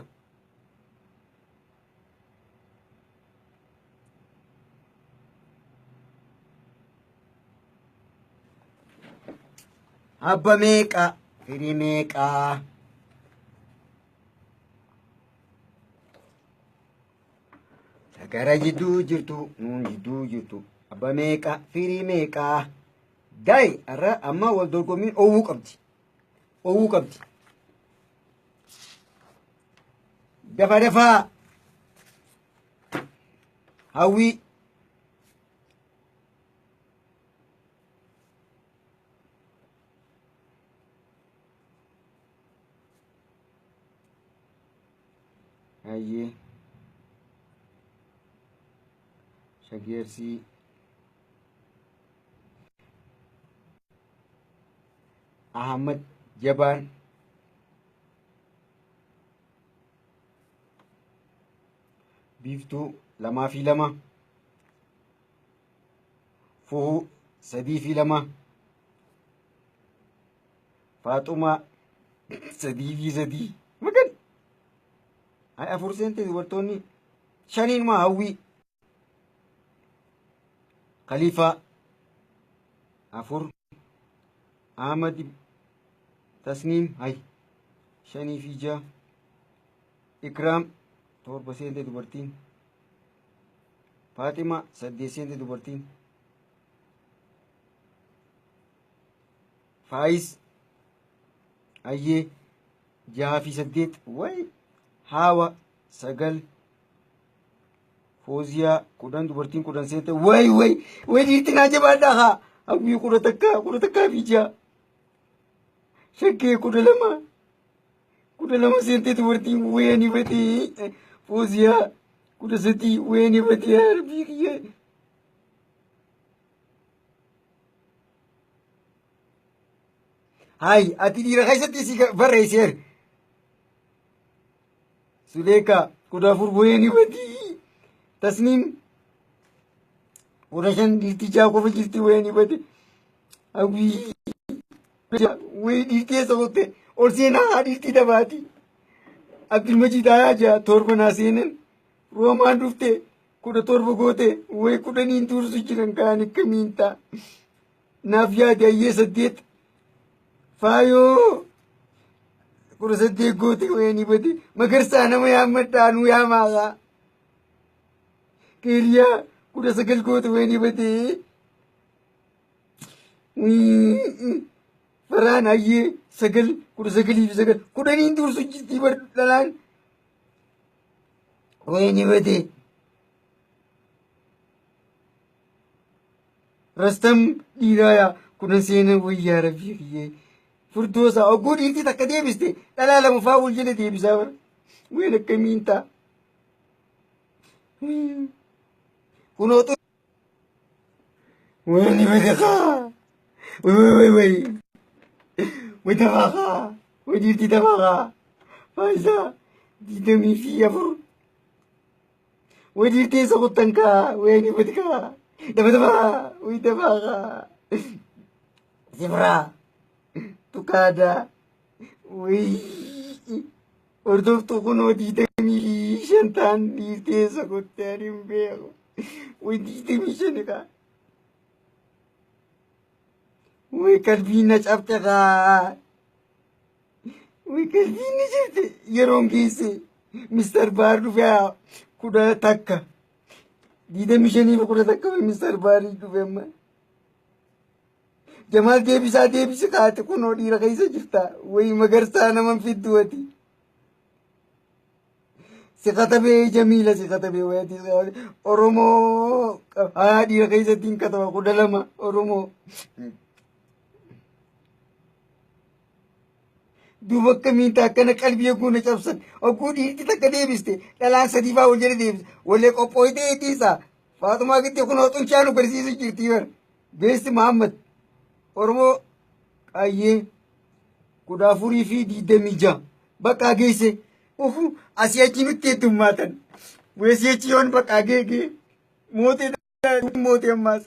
Habba meeqa? Firii meeqa? Gara jidduu jirtu nuun jidduu jirtu abba meeqa firii meeqa? Daay har'a amma wal dorgommiin owwuu qabdi. Owwuu qabdi. Dafa dafaa. Hawwii. Hayyee. Shageersii. Ahmad Jabaan. Biiftuu 2 fi 2. Fuhuu 3 fi 2. Faaxumaa 3 fi 3. Magan. Ay, afur seente dubartoonni. Shaniinuma hawwii. Khaliifaa afur. Ahmad Tasniim hay 5 fi 6. Ikraam torba seente dubartiin. Faaxima saddeet seente dubartiin. Faayis ayyee 6 fi 8 way haawa sagal. Fooziyaa 10, dubartiin 10 seente. Way way way, dhiirti naa jabaadhaa haa. Hawwii 11, 11 fi 6. Shakkee 12, 12 seente dubartiin. Wayani batee. Fooziyaa 13. Wayani batee yaa rabbii kiyya. Hay ati dhiira keessatti si barreesseer. Suleeka 14. Wayani batee. Tasniim 15. Dhiirti jaha qofa jirti. Wayani batee. Hawwii wayi, dhiirtii eessa kutte? Ol seenaa haa dhiirtii dabaati. Abdulmajiid hayaa jaha, torba naa seenan. Roomaan dhufte 17 goote. Wayi, 10n dursu jiran kaan akkamiin ta'a? Naaf yaade ayyee saddeet. Faayoo 18 goote. Wayani bade. Magarsaa nama yaammadhaa nu yaamaagaa. Keeriyaa 19 goote. Wayani badee. Faraan ayyee sagal, 19 fi 9. 10n dursu jirtii bar dhalaan. Wayini badee. Rastam dhiiraa yaa 10 seenan. Wayyaa rabbii kiyyee. Furdoosaa ogguu dhiirtii takka deebiste dhalaa lama faa wal jala deebisaa bara. Wayin akkamiin ta'a? Kunoo wayini bade kaa. Way way way way. Way dafaa kaa. Way dhiirtii dafaa kaa. Faayisaa 24. Way dhiirtii eessa kuttan kaa? Wayini bade kaa. Dafa dafaa. Way dafaa kaa. Sifraa. Tukaada. Way. Hordoftuu kunoo 25 ta'an, dhiirtii eessa kutte ani hin beeku. Way, 25 kaa. Way, qalbiin na cabxe kaa. Way, qalbiin na cabxe yeroon geesse. Mister Baar dhufe 11. 25 fi 11 way Mister Baarii dhufe amma. Jamaal deebisaa, deebisi kaate, kunoo dhiira keessa jirta. Way magarsaa naman fiddu ati. Si katabee Jamiila, si katabee wayati Oromoo haa dhiira keessatti hin kataba 12 Oromoo. Duuba akkamiin ta'a akkana qalbii eeguu na cabsan? Oguu dhiirti takka deebiste dhalaan sadii fa'aa wal jala deebiste wallee qophooyitee dhiisa. Faatumaa gitti kunoo xunchaa nu barsiisu jirti bar. Beesti Muhammad Oromoo qayyee 14 fi 26 bakka geesse ufu asii achi nutti heddummaatan. Weesii achi yoon bakka geege mootee mootee ammaas.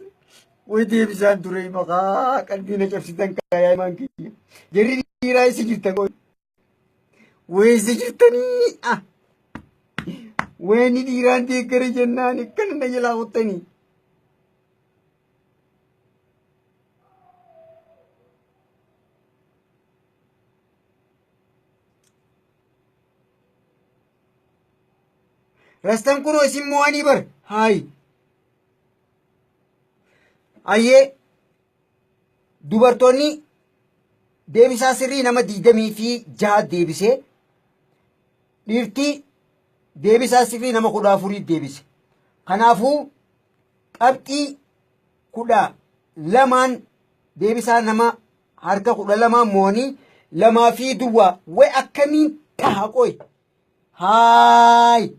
Way deebisaan ture maqaa qalbii na cabsitan kaayaa himaan kiyya. Jarri dhiiraa isa jirtan. Weessa jirtanii? Ah! Weeni dhiiraan deeggara jennaan akkana na jalaa kuttanii. Rastan kunoo isin mo'anii bar. Haayi. Ayyee dubartoonni deebisaa sirrii nama 26 deebisee dhiirtii deebisaa sirrii nama 14 deebise. Kanaafuu qabxii 12n deebisaa nama harka 12 mo'anii lamaa fi duwwaa way akkamiin taha qoy. Haay!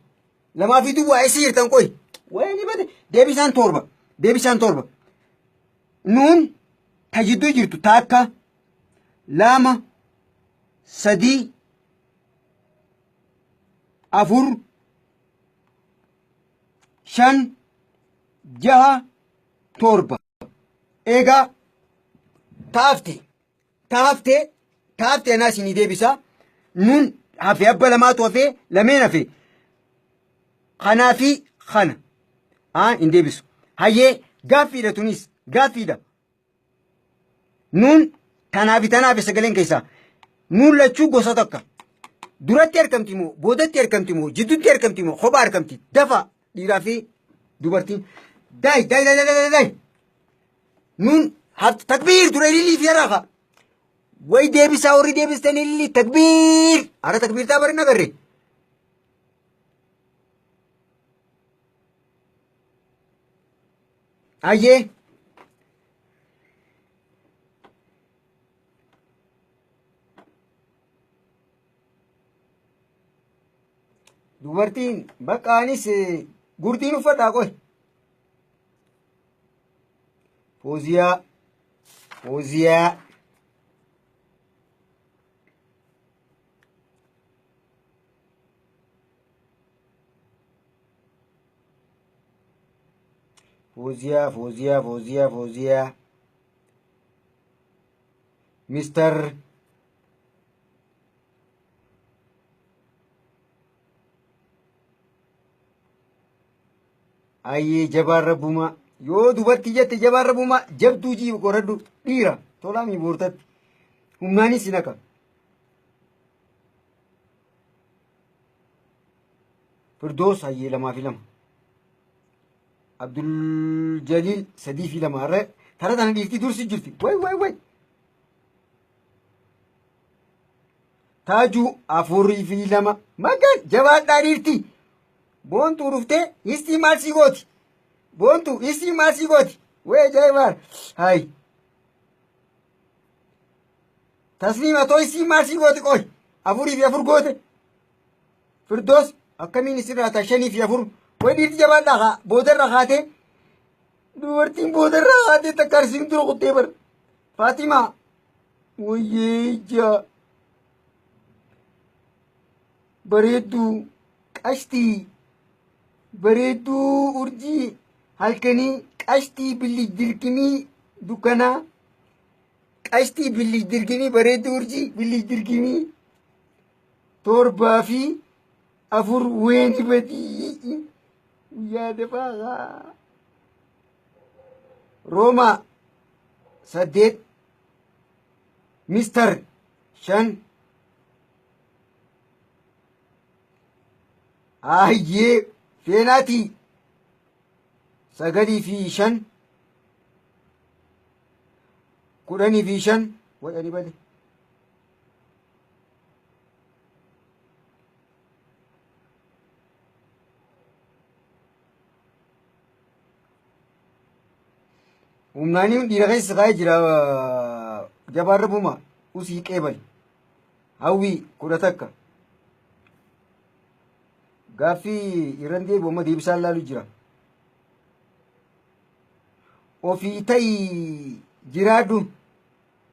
Lamaa fi duwwaa eessa jirtan qoy? Wayni bade deebisaan 7. Deebisaan 7. Nuun ta jidduu jirtu taakka 2 3 4 5 6 7. Eegaa taafte taafte taafte anaa isinii deebisa. Nuun hafe abba lamaatu hafe lameen hafe. Kanaa fi kana. Haa hin deebisu. Hayyee gaaffiidha tunis gaaffiidha. Nuun tanaa fi tanaa fi sagaleen keessaa. Nuun lachuu gosa takka. Duratti argamti moo boodatti argamti moo jidduutti argamti moo kophaa argamti dafa dhiiraa fi dubartiin. Daay daay daay daay daay. Nuun takbiir dura ilillii fi haraafa. Way deebisaa warri deebistan ilillii takbiir. Hara takbiirtaa bari nagarre. Ayyee. Dubartiin bakka anis gurdiin uffadhaa qoy. Fooziyaa. Fooziyaa. Fooziyaa, Fooziyaa, Fooziyaa, Fooziyaa. Mister Ayyee jabaan rabbumaa yoo dubartii jette jabaan rabbumaa jabduu jii qoradhu dhiira tolaa mi boortatti humnaanis sin haqa. Firdoos hayyee 2 fi 2. Abdul Jaliil 3 fi 2 har'a tara tana dhiirtii dursi jirti. Way way way. Taajuu 4 fi 2 magan jabaadhaa dhiirtii. Boontuu dhuftee histii maal sii gooti? Boontuu histii maal sii gooti? Way ajaa'ibaa! Hayi. Tasliima too histii maal sii gooti qoy? 4 fi 4 goote. Firdoos akkamiin isirraa ta'a 5 fi 4. Way dhiirti jabaadhaa haa boodarra kaatee. Dubartiin boodarra kaatee takka arsiin dura kuttee bar. Faatimaa. Wayyee ijaa. Bareedduu qashtii bareedduu urjii halkanii qashtii billi dirgimii dukkanaa qashtii billi dirgimii bareedduu urjii billi dirgimii 7 fi 4 weeni badii guyyaa dafaa roomaa 8 mister 5 Ayyee feenaatii 9 fi 5 10 fi 5 wadhani bade. Humnaanii dhiira keessa kaa'ee jira jabaarra buma usii qeebali. Hawwii 11. Gaaffii irran deebi'u amma deebisaan laalu jira. Ofii ta'ii jiraadhu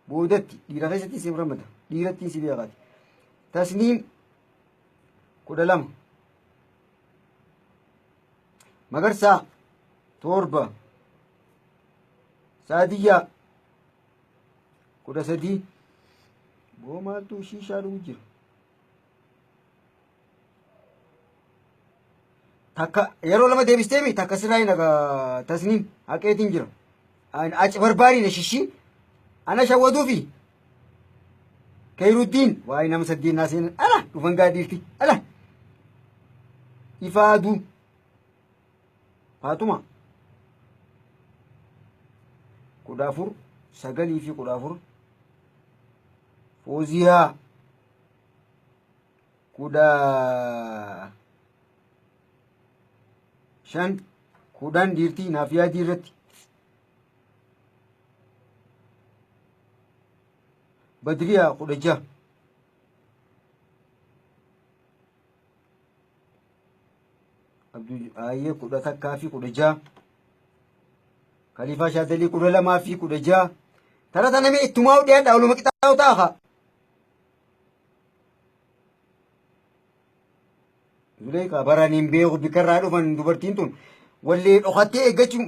boodatti dhiira keessatti si ramada dhiirattiin si beekaati. Tasniim 12. Magarsaa 7. Saadiyyaa 13. Boo maaltu shiishaa dhugu jira? Takka yeroo lama deebisteemi takka sirraa hin haqa tasniim haqeetiin jira. Aci barbaariin shishii ana shawwaduufi Kayiruddiin waa'ee nama saddeet naa seenan ala dhufan gaa dhiirti ala ifaa aduu Faatuma 14 9 fi 14 Fooziyaa 15 10 dhiirtii naaf yaadii irratti Badriyaa 16 Abduu Ayyee 11 fi 16 Kaliifaa Shaadalii 12 fi 16 tara tanamee ittumaa dhiyaadha oluma qixaa'u ta'a kaa. Zuleekaa baraan hin beeku bikka irraa dhufan dubartiin tun wallee dhokattee eeggachuu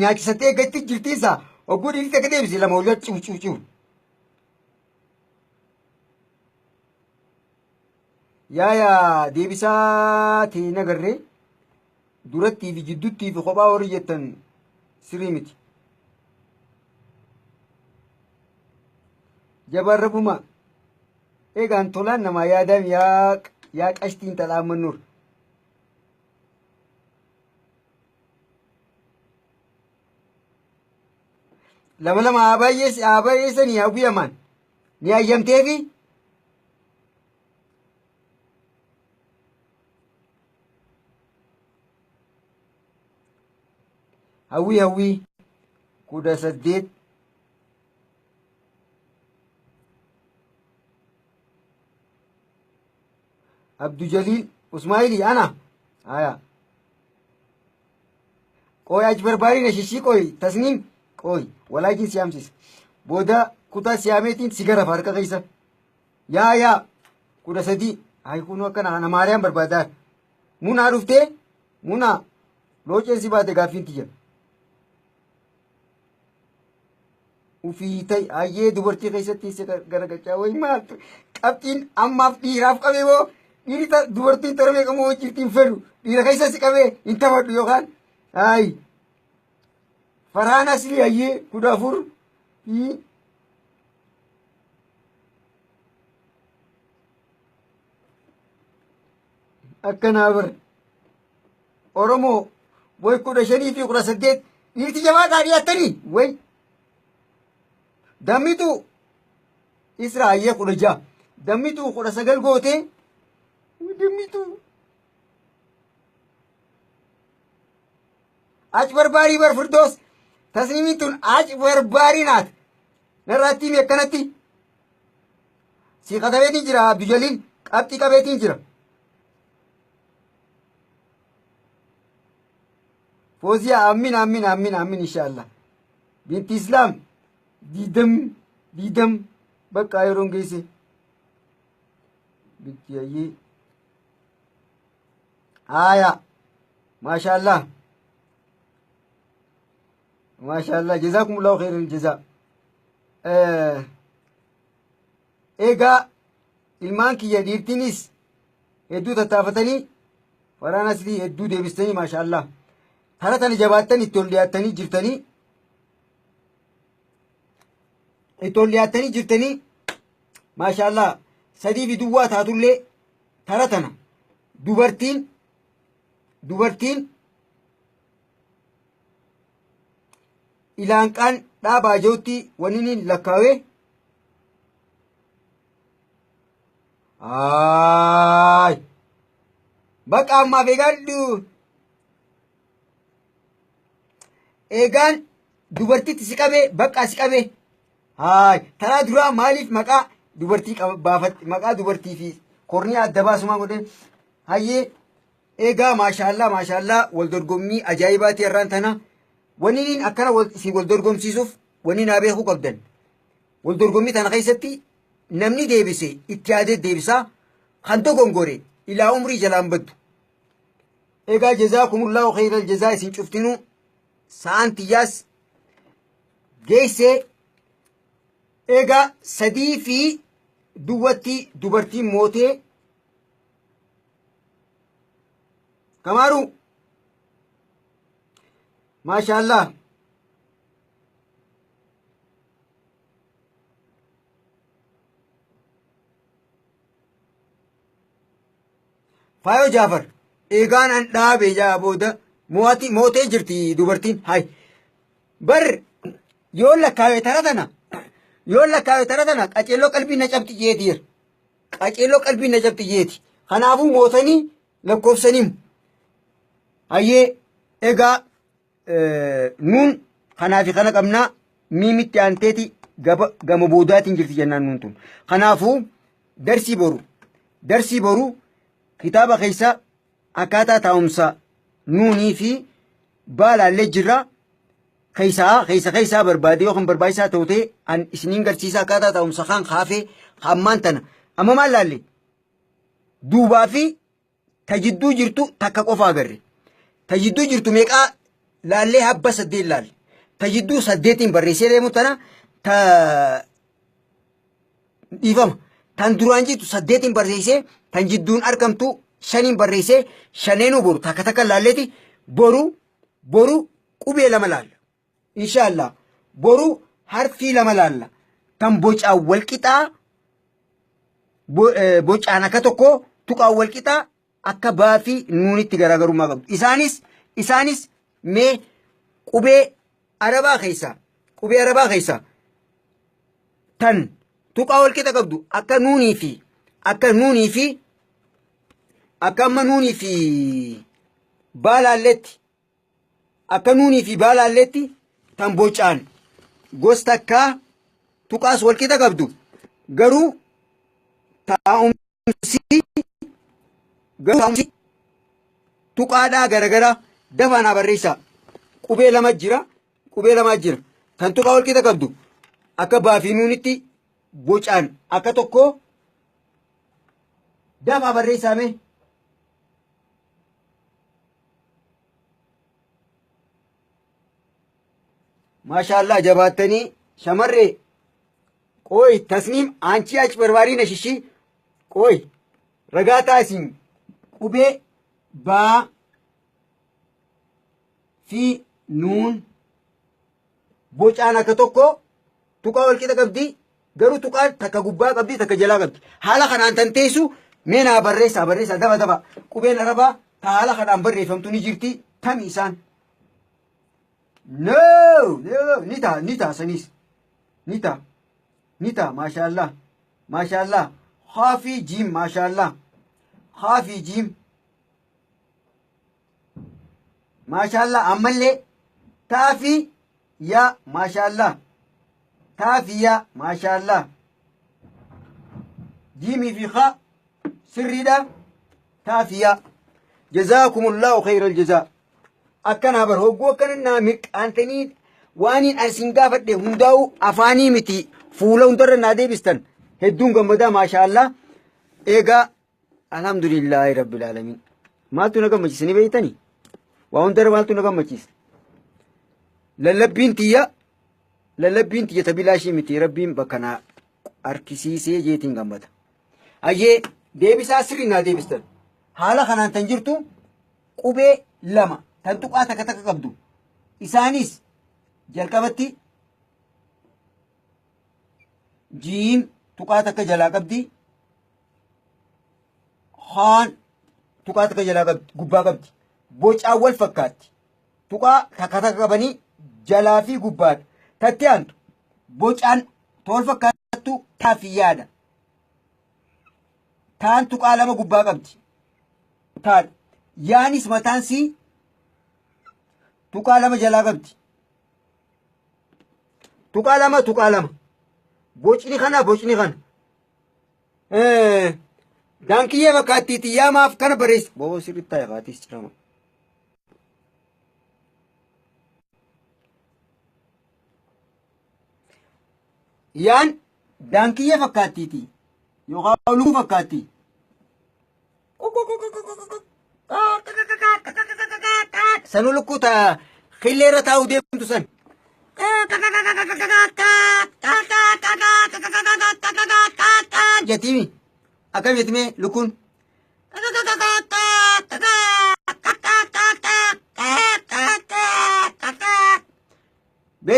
nyaachisattee eeggatti jirtiinsa hogguu dhiirri takka deebise lama walii ciu ciu ciu. Yaa deebisaa ta'e nagarree durattii fi jidduttii fi kophaa warri jettan sirrii miti. Jabaan rabbuma eegaan tolaan namaa yaadaan yaa qashtii intala ammannuur. Lama lama haa baay'eessanii haa guyyamaan ni hayyamteefi. Hawwii 18 Abdu Jaliil Usmaayilii ana haya qoy achi barbaadina shishii qoy tasniim qoy walaakin si hamsisa booda kutaa siyaameetiin si garafa harka keessa yaa 13 hay kunuu akkana ana maariyaan barbaadaa munaa dhuftee munaa looceen si baate gaaffiin tiyya ufii ta'e hayyee dubartii keessatti si garagalchaa wayi maaltu qabxiin ammaaf dhiiraaf qabee moo dhiirri dubartiin tara meeqamoo hojjiirti hin fedhu dhiira keessa si qabee hin taphadhu yookaan hayi farhaan aslii hayyee 14 fi akkanaa bara Oromoo way 15 fi 18 dhiirti jabaadhaa dhiyaattanii way dammitu Israa'ee 16 dammitu 19 gootee dammitu ach barbaarii bar firdoos tasniimiin tun ach barbaarii naat narraatti himi akkanatti si katabeetiin jira Abdujaliil qabxii qabeetiin jira. Fooziyaa amin amin amin amin inshallah. Binti Islam diidam diidam bakka yeroon geesse. Binti ayyee. Haaya. Maashaallah. Maashaallah. Jazaakumullahu khairal jazaa. Egaa ilmaan kiyya dhiirtiinis hedduu tattaafatanii faraan aslii hedduu deebistanii maashaallah. Tara tana jabaattan itti ol dhiyaattanii jirtanii itti ol dhiyaattanii jirtanii maashaallah sadii fi duwwaa taatullee tara tana dubartiin ilaanqaan dhaabaa jirutti wanni inni lakkaawee Aay. Bakka ammaaf eegadhu. Eegaan dubartitti si qabee bakka si qabee. Haay. Taraa duraa maaliif maqaa dubartii baafatte maqaa dubartii fi korniyaa adda baasumaa godhee. Hayyee eegaa maashaallaa maashaallaa wal dorgommii ajaa'ibaati irraan tana. Wanni inni akkana si wal dorgomsiisuuf wanni naa beekuu qabdan. Wal dorgommii tana keessatti namni deebise itti yaadee deebisaa kan dogongore ilaa umrii jalaan baddu. Egaa jazaakumullahu khayral jazaa isin cuftinuu sa'aan tiyyaas geessee egaa sadii fi duwwatti dubartiin mootee kamaaru Maashaallah. Faayoo Jaafar eegaan an dhaabe jaa booda mo'ati mootee jirti dubartiin hay bar yoo lakkaawe tara tana yoo lakkaawe tara tana qaceelloo qalbii na cabxi jeeti jira qaceelloo qalbii na cabxi jeeti kanaafuu mootanii lakkoofsaniim hayyee egaa nuun kanaa fi kana qabnaa miimitti aanteeti gaba gama boodaatiin jirti jennaan nuun tun. Kanaafuu darsii boru darsii boru kitaaba keessa akkaataa taa'umsa nuunii fi baalaallee jirra. Keessaa keessa keessaa barbaade yoo kan barbaachisaa ta'u ta'e an isiniin garsiisa akkaataa taa'umsa kan kaafee ammaan tana amma maal laalle duubaa fi ta jidduu jirtu takka qofa agarre. Ta jidduu jirtu meeqaa laallee habba saddeet laalle. Ta jidduu saddeetiin barreessee deemu tana ta dhiifama. Tan duraan jirtu saddeetiin barreessee tan jidduun argamtu shaniin barreessee shaneenuu boru takka takka laalleeti boru boru qubee lama laalla. Inshaallah boru harfii lama laalla. Tan bocaan wal qixaa bocaan akka tokko tuqaan wal qixaa akka baa fi nuunitti garaagarummaa qabdu. Isaanis isaanis mee qubee arabaa keessaa qubee arabaa keessaa tan tuqaa wal qixa qabdu akka nuunii fi akka nuunii fi akka amma nuunii fi baalaalleetti Akka nuunii fi baalaalleetti tan bocaan gos takkaa tuqaas walqixa qabdu garuu taa'umsi garuu taa'umsi tuqaadhaa garagaraa dafaa naa barreessaa. Qubee lama jira qubee lama jira tan tuqaa walqixa qabdu akka baa fi nuunitti bocaan akka tokkoo dafaa barreessaa mee. Maashaallah jabaattanii shamarree qooy tasniim aanchii achi barbaarii na shishii qooy ragaa taasiin qubee baa fi nuun bocaan akka tokko tuqaa wal qixa qabdi garuu tuqaan takka gubbaa qabdi takka jalaa qabdi haala kanaan tan teessu mee naa barreessaa barreessaa dafa dafa qubeen arabaa ta haala kanaan barreeffamtu ni jirti tami isaan no no ni ta'a ni ta'a saniis ni ta'a ni ta'a maashaallah maashaallah haafii jiim maashaallah haafii jiim Maashaallah ammallee taafi yaa maashaallah taafi yaa maashaallah jiimii fi haa sirriidha taafi yaa jazaakumullahu khayral jazaa akkanaa bar hogguu akkana naa mirqaantanii waaniin an isin gaafadhe hundaa'u afaanii miti fuula hundarra naa deebistan hedduun gammadaa maashaallah eegaa Alhamdulillaahi Rabbil Aalamiin. Maaltu na gammachiisa ni beektanii? Waa hundarra maaltu na gammachiisa? Lallabbiin tiyya lallabbiin tiyya ta bilaashii miti Rabbiin bakka naa harkisiisee jeetiin gammada. Hayyee deebisaa sirrii naa deebistan. Haala kanaan tan jirtu qubee lama tan tuqaa takka takka qabdu. Isaanis jalqabatti jiim tuqaa takka jalaa qabdi. Haan tuqaa takka jalaa qabdi gubbaa qabdi. Bocaan wal fakkaatti. Tuqaa takka takka qabanii jalaa fi gubbaadha. Tatti aantu bocaan tool fakkaattu taa fi yaada. Taan tuqaa lama gubbaa qabdi. Taadha. Yaanis mataan sii tuqaa lama jalaa qabdi. Tuqaa lama tuqaa lama. Bocni kana bocni kana. Daankiyyee fakkaattii xiyyaa maaf kana barreessa. Boo sirriitti taa'e kaatis cirama. Yaan daankiyyee fakkaattiiti yookaan lukuu fakkaattii. Sanuu lukkuu ta killee irra taa'uu deemtu san. Jettiimi. Akkam jetti mee lukkuun?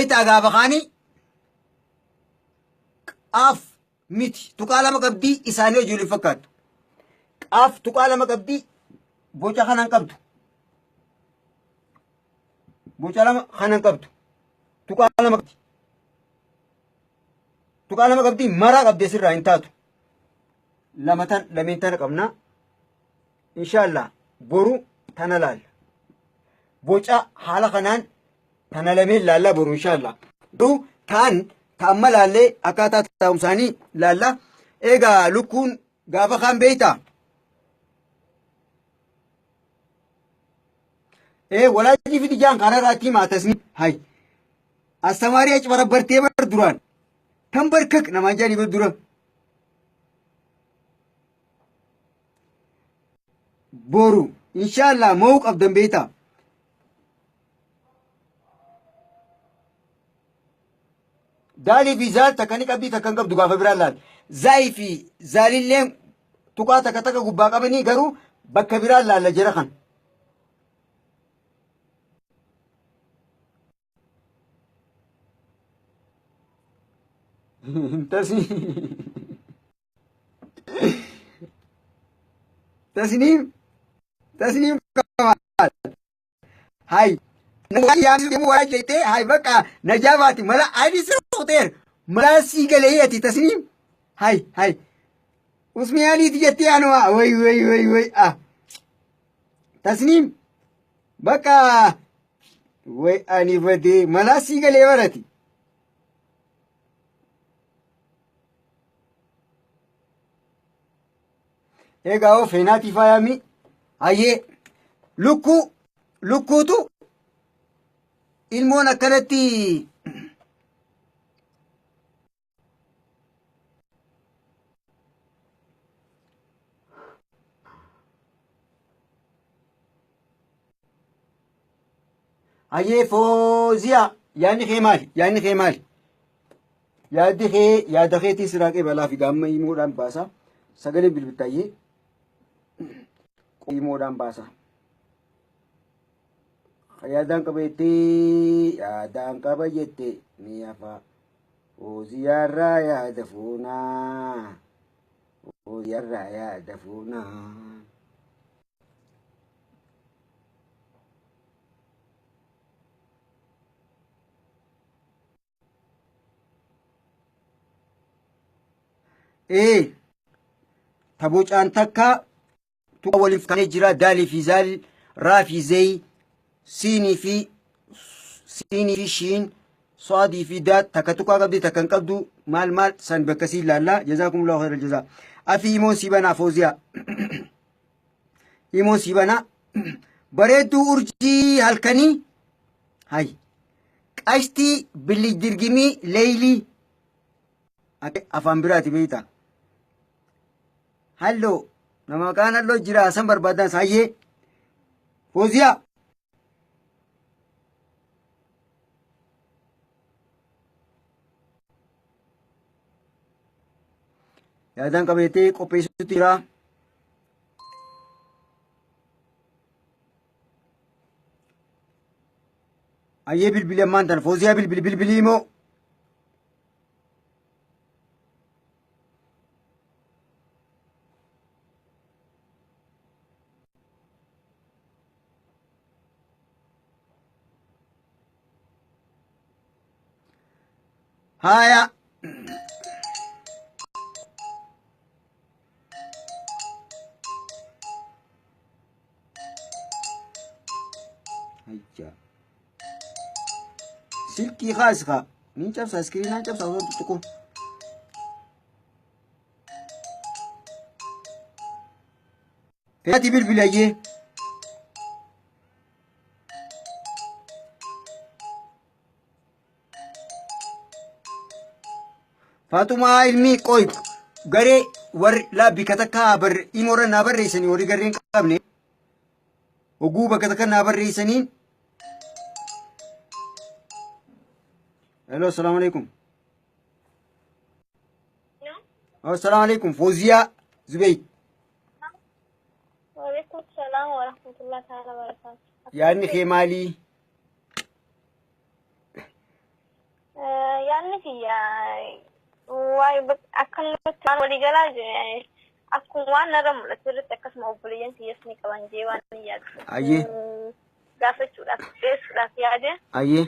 Beektaa gaafa kaanii qaaf miti tuqaa lama qabdii isaanii hojii waliin fakkaattu. Qaaf tuqaa lama qabdii boca kanan qabdu. Boca lama kanan qabdu. Tuqaa lama qabdi. Tuqaa lama qabdii maraa qabdi asirraa hin taatu. Lama tan lameen tana qabna. Inshaallah boru tana laalla. Boca haala kanaan tana lameen laallaa boru inshaallah. Garuu taan ta amma laallee akkaataa taa'umsaanii laalla. Egaa lukkuun gaafa kaan beektaa? Ee walaajii fidi jaan kanarraa himaa tasni hay. Astamaarii achi barabbartee bar duraan. Tan barkak namaan jaanii bar dura. Boru inshaallah mo'uu qabdan beektaa. Daalii fi zaal takka ni qabdii takka hin qabdu gaafa biraan laal. Zaayii fi zaalilleen tuqaa takka takka gubbaa qabanii garuu bakka biraan laalla jara kan. Tasniim Tasniim Kamaal hay waa jettee hay bakka najaa baati mala ani si rukuteer mala sii galee ati Tasniim hay hay usmiyaaniiti jettee anuma way way way way ah Tasniim bakka way ani badee mala sii galee barati. Egaa hoo feenaatii faayami hayyee lukkuu lukkuutu ilmoon akkanatti hayyee fooziyaa yaadni kee maali yaadni kee maali yaaddi kee yaada keetiin siraa qee balaa fi gaamma himuudhaan baasa sagaleen bilbiltaayyee himuudhaan baasa. Yaadaan qaba jettee yaadaan qaba jettee ni hafa. Fooziyaarraa yaada fuunaa. Fooziyaarraa yaada fuunaa. Ee ta bocaan takka tuqa waliif kaanee jira daalii fi zaal raa fi zeey siinii fi siinii fi shiin soadii fi daat takka tuqaa qabdi takka hin qabdu maal maal san bakka sii laallaa jazaakumullahu khairal jazaa afii imoon sii banaa fooziyaa imoon sii banaa bareedduu urjii halkanii hay qashtii bilij dirgimii leeylii afaan biraati beeyta Halloo nama maqaan halloo jira san barbaadan saayyee fooziyaa. Yaadaan qabeettee qopheessutti jira. Ayyee bilbili ammaan tana fooziyaa bilbili bilbilii moo. Haya. Hayya. Silkii kaas kaa. Niin cabsa iskiriinaan cabsa osoo tuttuqu. Ati bilbilayyee. Faaxumaa ilmii qoy garee warri laa bika takka barre imoorra naa barreessanii warri gareen qabne oguu bakka takka naa barreessaniin. Hello, assalamu alaikum. Assalamu alaikum. Fooziyaa Zubeey. Waalaikum salaam wa rahmatullahi ta'ala wa barakatuh. Yaadni kee maalii? Yaadni kiyya waa'ee akkanumatti waan waliigalaa akkuma waan narra mul'atu irratti akkasuma obboleeyyan kiyyas ni qaban jee waan hin yaadu. Ayyee. Gaafachuudhaaf dhiyeessuudhaaf yaade. Ayyee.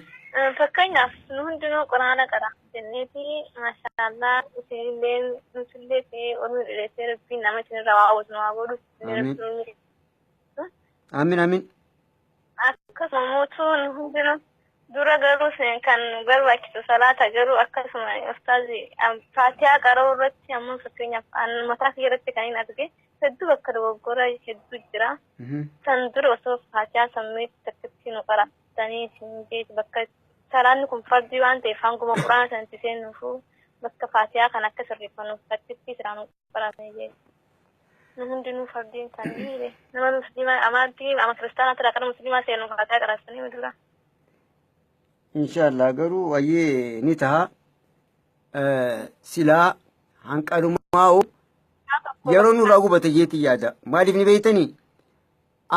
Fakkeenyaaf nu hundinuu quraana qara jenneeti, maashaallah, isinillee nutillee ta'ee ormi dheeressee rabbiin nama isinirraa waa hawwatu nu haa godhu. Amiin. Amiin amiin. Akkasuma mootuu nu hundinuu dura garuu kan barbaachisu salaata, garuu akkasuma ustaazi faatihaa qara'uu irratti ammoo fakkeenyaaf mataa kiyya irratti kan hin arge hedduu bakka dogoggora hedduu jira. San dura osoo faatihaa sammeetti takkatti nu qaraatanii isin jeeti, bakka salaanni kun fardii waan ta'eef hanguma quraana sanatti seenuufu bakka faatihaa kan akka sirreeffannuuf takkitti siraa nu qaraatanii jeeti. Nu hundinuu fardiin isaanii nama musliimaa amantii ama kiristaanaa tira kana musliimaa seenu faatihaa qaraatanii dura. Inshaallah, garuu ayyee ni taha. Silaa hanqanumaa'u yeroo nurraa gubate jeetti yaada. Maaliif ni beektanii?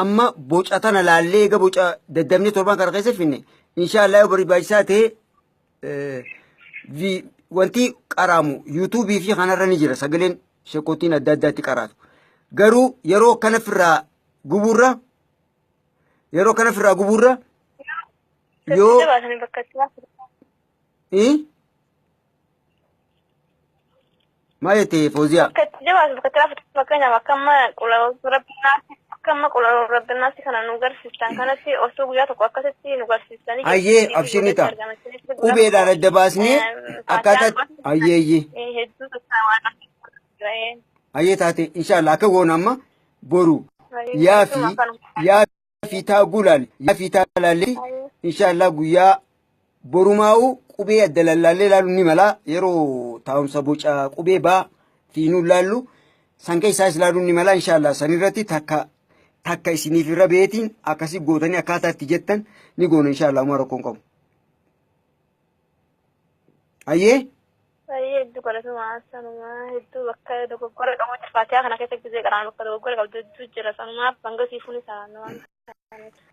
Amma boca tana laallee eega boca daddabnee torban kana keessa finne, inshaallah yoo barbaachisaa ta'e wanti qaraamu yuutuubii fi kanarra ni jira, sagaleen shekotiin adda addaatti qaraatu. Garuu yeroo kana firraa gubuurra yeroo kana firraa gubuurra yoo Baasanii bakka itti baasu. Maal jette, Fooziyaa? Bakka itti jabaasu, bakka itti laafatu, fakkeenyaaf akka amma akka amma qula rabbinaasi kana nu garsiistan kanatti osoo guyyaa tokko akkasitti nu garsiistanii. Ayyee, abshir, ni ta'a. Qubeedhaan adda baasnee akkaataa ayyee ayyee. Hedduu tokko waan Ayyee taate, inshaallah akka goona amma boru yaa fi taa gulaal yaa fi taa laallee, inshaallah guyyaa borumaa'u qubee adda lallaallee ilaaluun ni mala. Yeroo taa'umsa boca qubee baa fi nuun laallu san keessaas ilaaluun ni mala. Inshaallah sanirratti takka takka isiniif irra beetiin akkasii gootanii akkaataa itti jettan ni goona, inshaallah uma rakkoon qabu. Ayyee. Baay'ee hedduu galatuma, sanuma hedduu bakka dogoggora qabutti faatihaa kana keessa gisee qaraan bakka dogoggora qabdu hedduu jira, sanumaaf hanga siifuun isaa waan.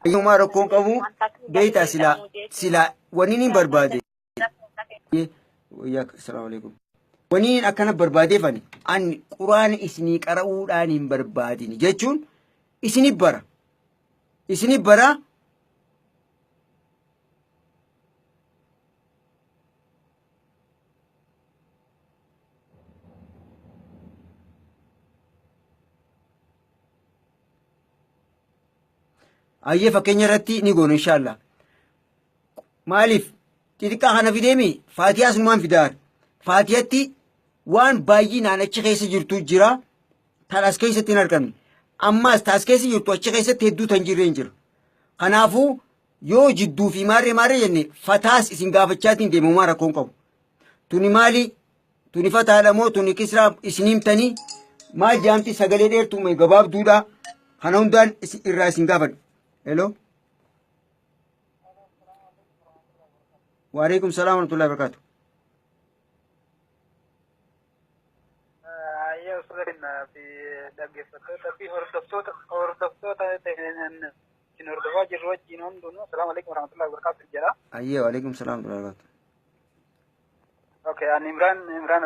Ayyumaa rakkoon qabu beektaa, silaa silaa wanni ni barbaade. Assalaamu alaikum. Wanni akkana barbaadeef ani quraana isinii qara'uudhaan hin barbaadini jechuun isinii bara. Isinii bara. Ayyee, fakkeenya irratti ni goona inshaallah. Maaliif xixiqqaa kana fideemi, faatiyaa sunumaan fidaar. Faatiyatti waan baay'inaan achi keessa jirtu jira. Tan as keessatti hin argamne. Ammaas ta as keessa jirtu achi keessatti hedduu tan jirre hin jira. Kanaafuu yoo jidduu fi maarree maarree jenne fataas isin gaafachaatiin deemamumaa rakkoon qabu. Tuni maali? Tuni fataadha moo tuni kisraa isin himtanii maal jaamti, sagalee dheertuu moo gabaabduudha? Kana hundaan irraa isin gaafadha. Hello. Waalaikum salaam warahmatullahi wabarakatuh. Ayyaa ustaaza keenya fi dhaggeeffattoota fi hordoftoota isin hordofaa jirru wajjin hundinuu assalaamu alaikum warahmatullahi wabarakatuh jedha. Ayyee, waalaikum salaam warahmatullahi wabarakatuh. Okay, ani Imraan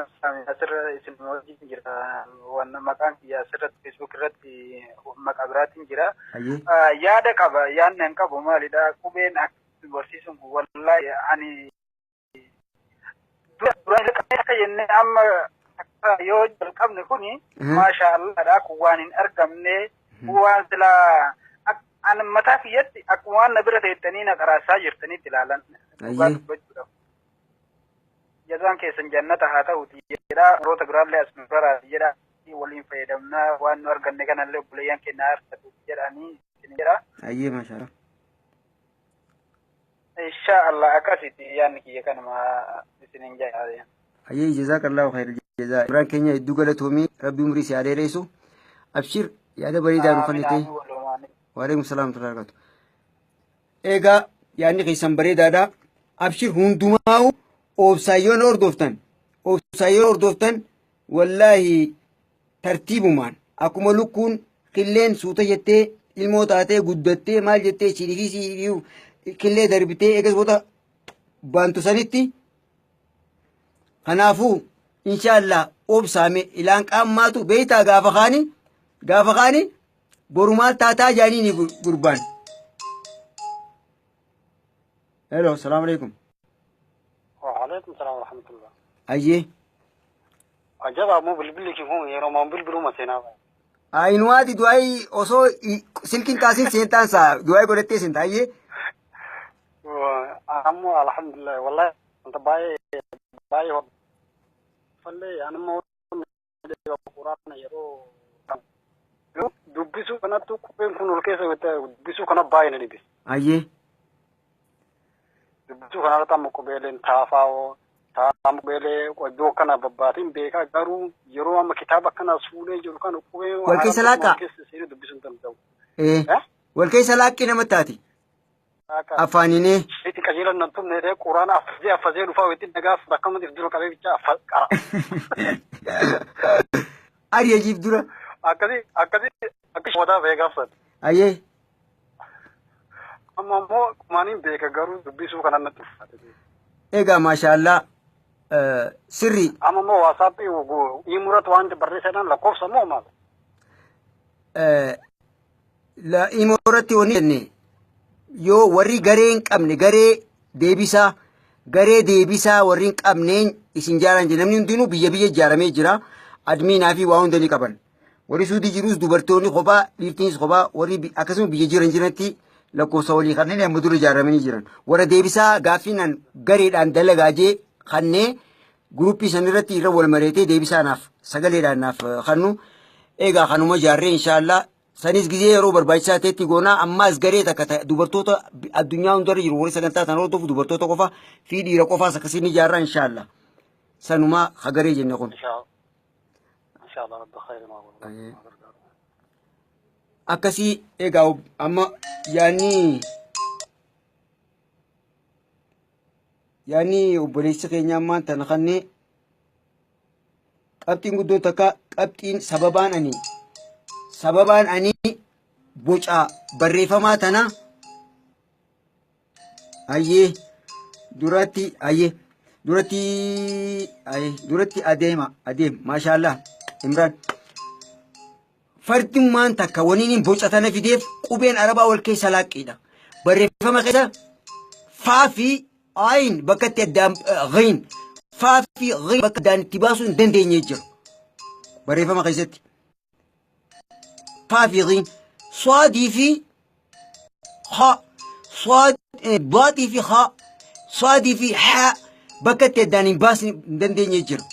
asirra isin wajjin jira. Waan maqaan kiyya asirratti Facebook irratti maqaa biraatiin jira. Ayyee. Yaada qaba, yaadni an qabu maalidha? Qubeen akka barsiisuun kun wallahi ani dura akka jennee amma yoo jalqabne kuni maasha Allahdha, kun waan hin argamne, waan silaa an mataa kiyyatti akkuma waan na bira teettanii na qaraasaa jirtanitti ilaalan dhugaa dubbachuudhaaf. Jazaan keessan jannata haa ta'uti jedha, warroota biraallee as nu baraati jedha, waliin fayyadamnaa, waan nu arganne kanallee obboleeyyan keenya argatu jedhanii isin jedha. Ayyee, maasha. Insha Allah akkasitti yaadni kiyya kanuma isinin jedha. Ayyee, jazakallahu khayr jazaa. Imraan keenya, hedduu galatoomii, rabbi umrii si haa dheeressu. Abshir, yaada bareedaa nu kennite. Waalaikum salaam warahmatullahi wabarakatuh. Egaa yaadni keessan bareedaadha. Abshir, hundumaa'u obsaan hordoftan. Obsaan hordoftan, wallaahi tartiibumaan akkuma lukkuun killeen suuta jettee ilmoo taatee guddattee maal jettee siidhii fi siidhii killee darbitee eegas booda baantu sanitti. Kanaafuu inshaallah obsaame ilaan qaammaatu beeytaa gaafa kaani gaafa kaani boru maal taataa jaaniini gurbaan. Hello, salaamu alaikum. وعليكم السلام ورحمة الله. Ayyee. Ajaba ammoo bilbilli kee kun yeroo maan bilbiluma seenaa ba'a. Ayinuwaati du'aayi osoo silkiin kaasin seentaan saa du'aayi godhattee seenta ayyee. Ammoo alhamdulillah, wallahi wanta baay'ee baay'ee hordofallee anammoo quraana yeroo dubbisuu kanattu qubeen kun ol keessa dubbisuu kana baay'ee na dhibe. Ayyee. Dubbisuu kanarratti amma qubeeleen taafaa taa'aa qubeelee iddoo kana babbaatiin beekaa, garuu yeroo amma kitaaba akkana fuudhee jiru kana qubee Wal keessa laaqaa? keessa seenee dubbisuu hin danda'u. Wal keessa laaqqii nama taati. Afaaninee. Itti qajeelan nan tumne ta'e quraana affasee affasee dhufaa itti nagaaf akkamatti dura qabee bichaa qara. Ari ajiif dura. Akkasii akkasii akka wadaa ba'ee gaafsan. Ayyee. Amma immoo qumaaniin beeka, garuu dubbisuu kanan natti ulfaate. Egaa maashaallaa sirri. Amma immoo WhatsAppii imurratti waan barreessan lakkoofsa moo maal? Imoo irratti wanni jenne yoo warri garee hin qabne garee deebisaa garee deebisaa warri hin qabneen isin jaaran jira. Namni hundinuu biyya biyya ijaaramee jira, admiinaa fi waa hunda ni qaban. Warri suudii jirus dubartoonni kophaa, dhiirtiinis kophaa, warri akkasuma biyya jiran jiranitti lakkoofsa walii kanneen amma dura ijaaramanii jiran warra deebisaa gaaffiinaan gareedhaan dalagaa jee kannee guruppii san irratti irra wal mareetee deebisaa naaf sagaleedhaan naaf kannu. Egaa kanuma ijaarree inshaallah sanis gizee yeroo barbaachisaa ta'etti goonaa. Ammaas garee takka dubartoota addunyaa hundarra jiru warri sagantaa sana hordofu dubartoota qofa fi dhiira qofaas akkasiin ijaarraa inshaallah sanumaa hagaree jenne kun. Inshaallah rabbi khayri maa godhu. Akkasii egaa amma yaanni obboleessi keenya ammaan tana kannee qabxiin guddoon takka qabxiin sababaan ani boca barreeffamaa tana ayyee duratti ayyee duratti ayyee duratti adeema adeem. Maashaallah Imraan, fardummaan takka waniin hin boca tana fideef qubeen arabaa wal keessa laaqqiidha. Barreeffama keessa faa fi ayin bakka itti addaan ghiin, faa fi ghiin bakka addaan itti baasuu hin dandeenye jira. Barreeffama keessatti faa fi ghiin, swaadii fi ha, swaad, daatii fi ha, swaadii fi haa bakka itti addaan hin baasne hin dandeenye jira.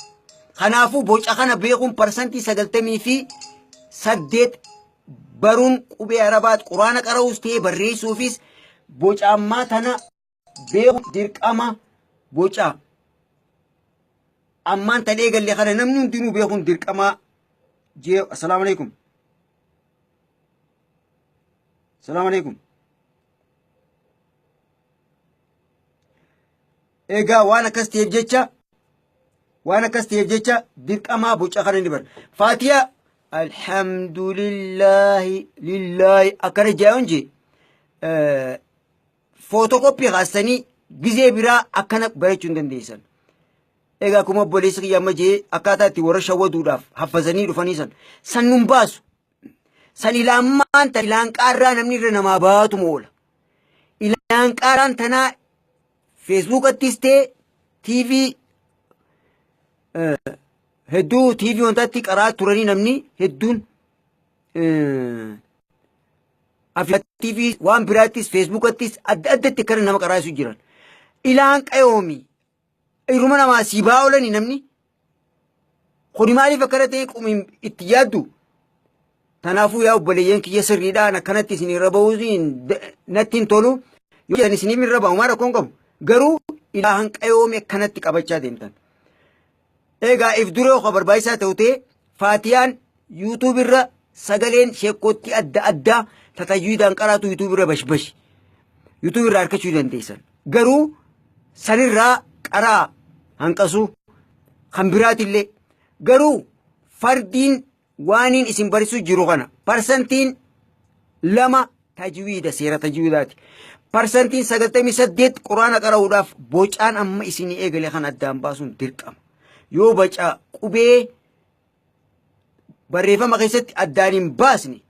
Kanaafuu boca kana beekuun 98% baruun qubee arabaa quraana qara'uus ta'ee barreessuufis boca ammaa tana beekuun dirqama. Boca ammaan tan eegalle kana namni hundinuu beekuun dirqama jee. Assalaamu alaikum. Assalaamu alaikum. Egaa waan akkas ta'eef jecha dirqamaa boca kana ni bara. Faatiyaa alhamdulillahi lillahi akkana jaayoon jee photocopy kaastanii gizee biraa akkana barachuu hin dandeessan. Egaa akkuma obboleessi kiyya amma jee akkaataa itti warra shawwaduudhaaf haffazanii dhufanii san san nun baasu. San ilaammaan tan ilaan qaarraa namni irra namaa baatuma oola. Ilaan qaarraan tanaa Facebookattis ta'e TV hedduu TV wantaatti qaraa turanii namni hedduun TV waan biraattis Facebookattis adda addatti akkana nama qaraasu jiran. Ilaan qayoomi irruma namaa sii baa oolani namni. Kuni maaliif akkana ta'e qumiin itti yaaddu? Kanaafuu yaa obboleeyyan kiyya, sirriidhaan akkanatti isin irra ba'uu natti hin tolu. Yoo jedhan isiniif irra ba'u maa rakkoon qabu. Garuu ilaa hanqayoome akkanatti qabachaa deemtan. Egaa if dura yoo barbaachisaa ta'u ta'e faatiyaan YouTube irra sagaleen sheekootti adda addaa tatajjiidhaan qaraatu YouTube irra bashbash. YouTube irraa argachuu dandeessan. Garuu sanirraa qaraa hanqasuu kan biraatillee garuu fardiin waaniin isin barsiisu jiru kana 2% tajwiida seera tajwiidaati. 98% quraana qara'uudhaaf bocaan amma isinii eegale kan addaan baasuun dirqama. Yoo baca qubee barreeffama keessatti addaan hin baasne,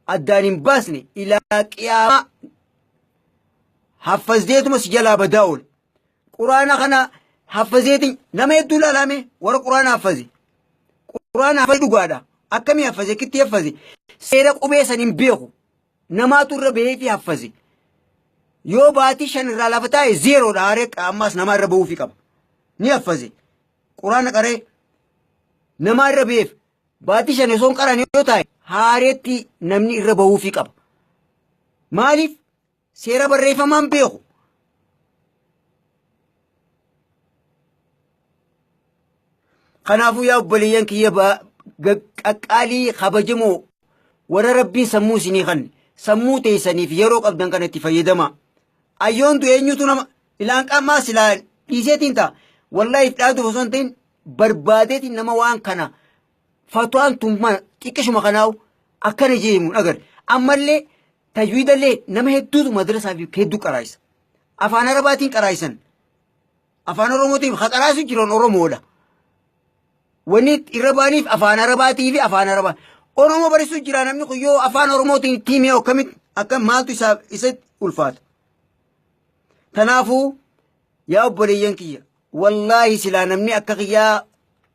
addaan hin baasne, ilaa qiyaamaa haffazdeetuma si jalaa badaa oola. Quraana kana haffazeetiin nama hedduu ilaalame warra quraana haffaze. Quraana haffaze dhugaadha. Akkamii haffaze? Akkitti haffaze. Seera qubee san hin beeku. Namaatu irra bahee fi haffaze. Yoo baatii 5 irraa lafa taa'e zeeroodha, haaree ammaas namaa irra bahuufii qaba. Ni haffaze. Quraana qaree namaa irra baheef baatii 5 osoo hin qarane yoo taa'e haareetti namni irra bahuufii qaba. Maaliif? Seera barreeffamaan beeku. Kanaafuu yaa obboleeyyan kiyya qaqqaalii kabajamoo, warra Rabbiin sammuu isinii kanne, sammuu teessaniif yeroo qabdan kana itti fayyadamaa. Ayyoon du'e eenyutu nama ilaan qaamaa silaa dhiiseetiin ta'a. Wallaahi if dhaaduuf osoo hin ta'in barbaadeetiin nama waan kana fatwaan tun xiqqishuma kanaa'u akkana jee himuun agarre. Ammallee tajwiidallee nama hedduutu madrasaa fi hedduu qaraayisa. Afaan Arabaatiin qaraayisan. Afaan Oromootiin ka qaraasu jiran Oromoodha. Wanni irra ba'aniif afaan Arabaatii fi afaan Arabaa. Oromoo barsiisuu jira namni kun, yoo afaan Oromootiin itti himee akkamitti akka maaltu isaaf isa ulfaata. Kanaafuu yaa obboleeyyan kiyya, wallaahi silaa namni akka kiyyaa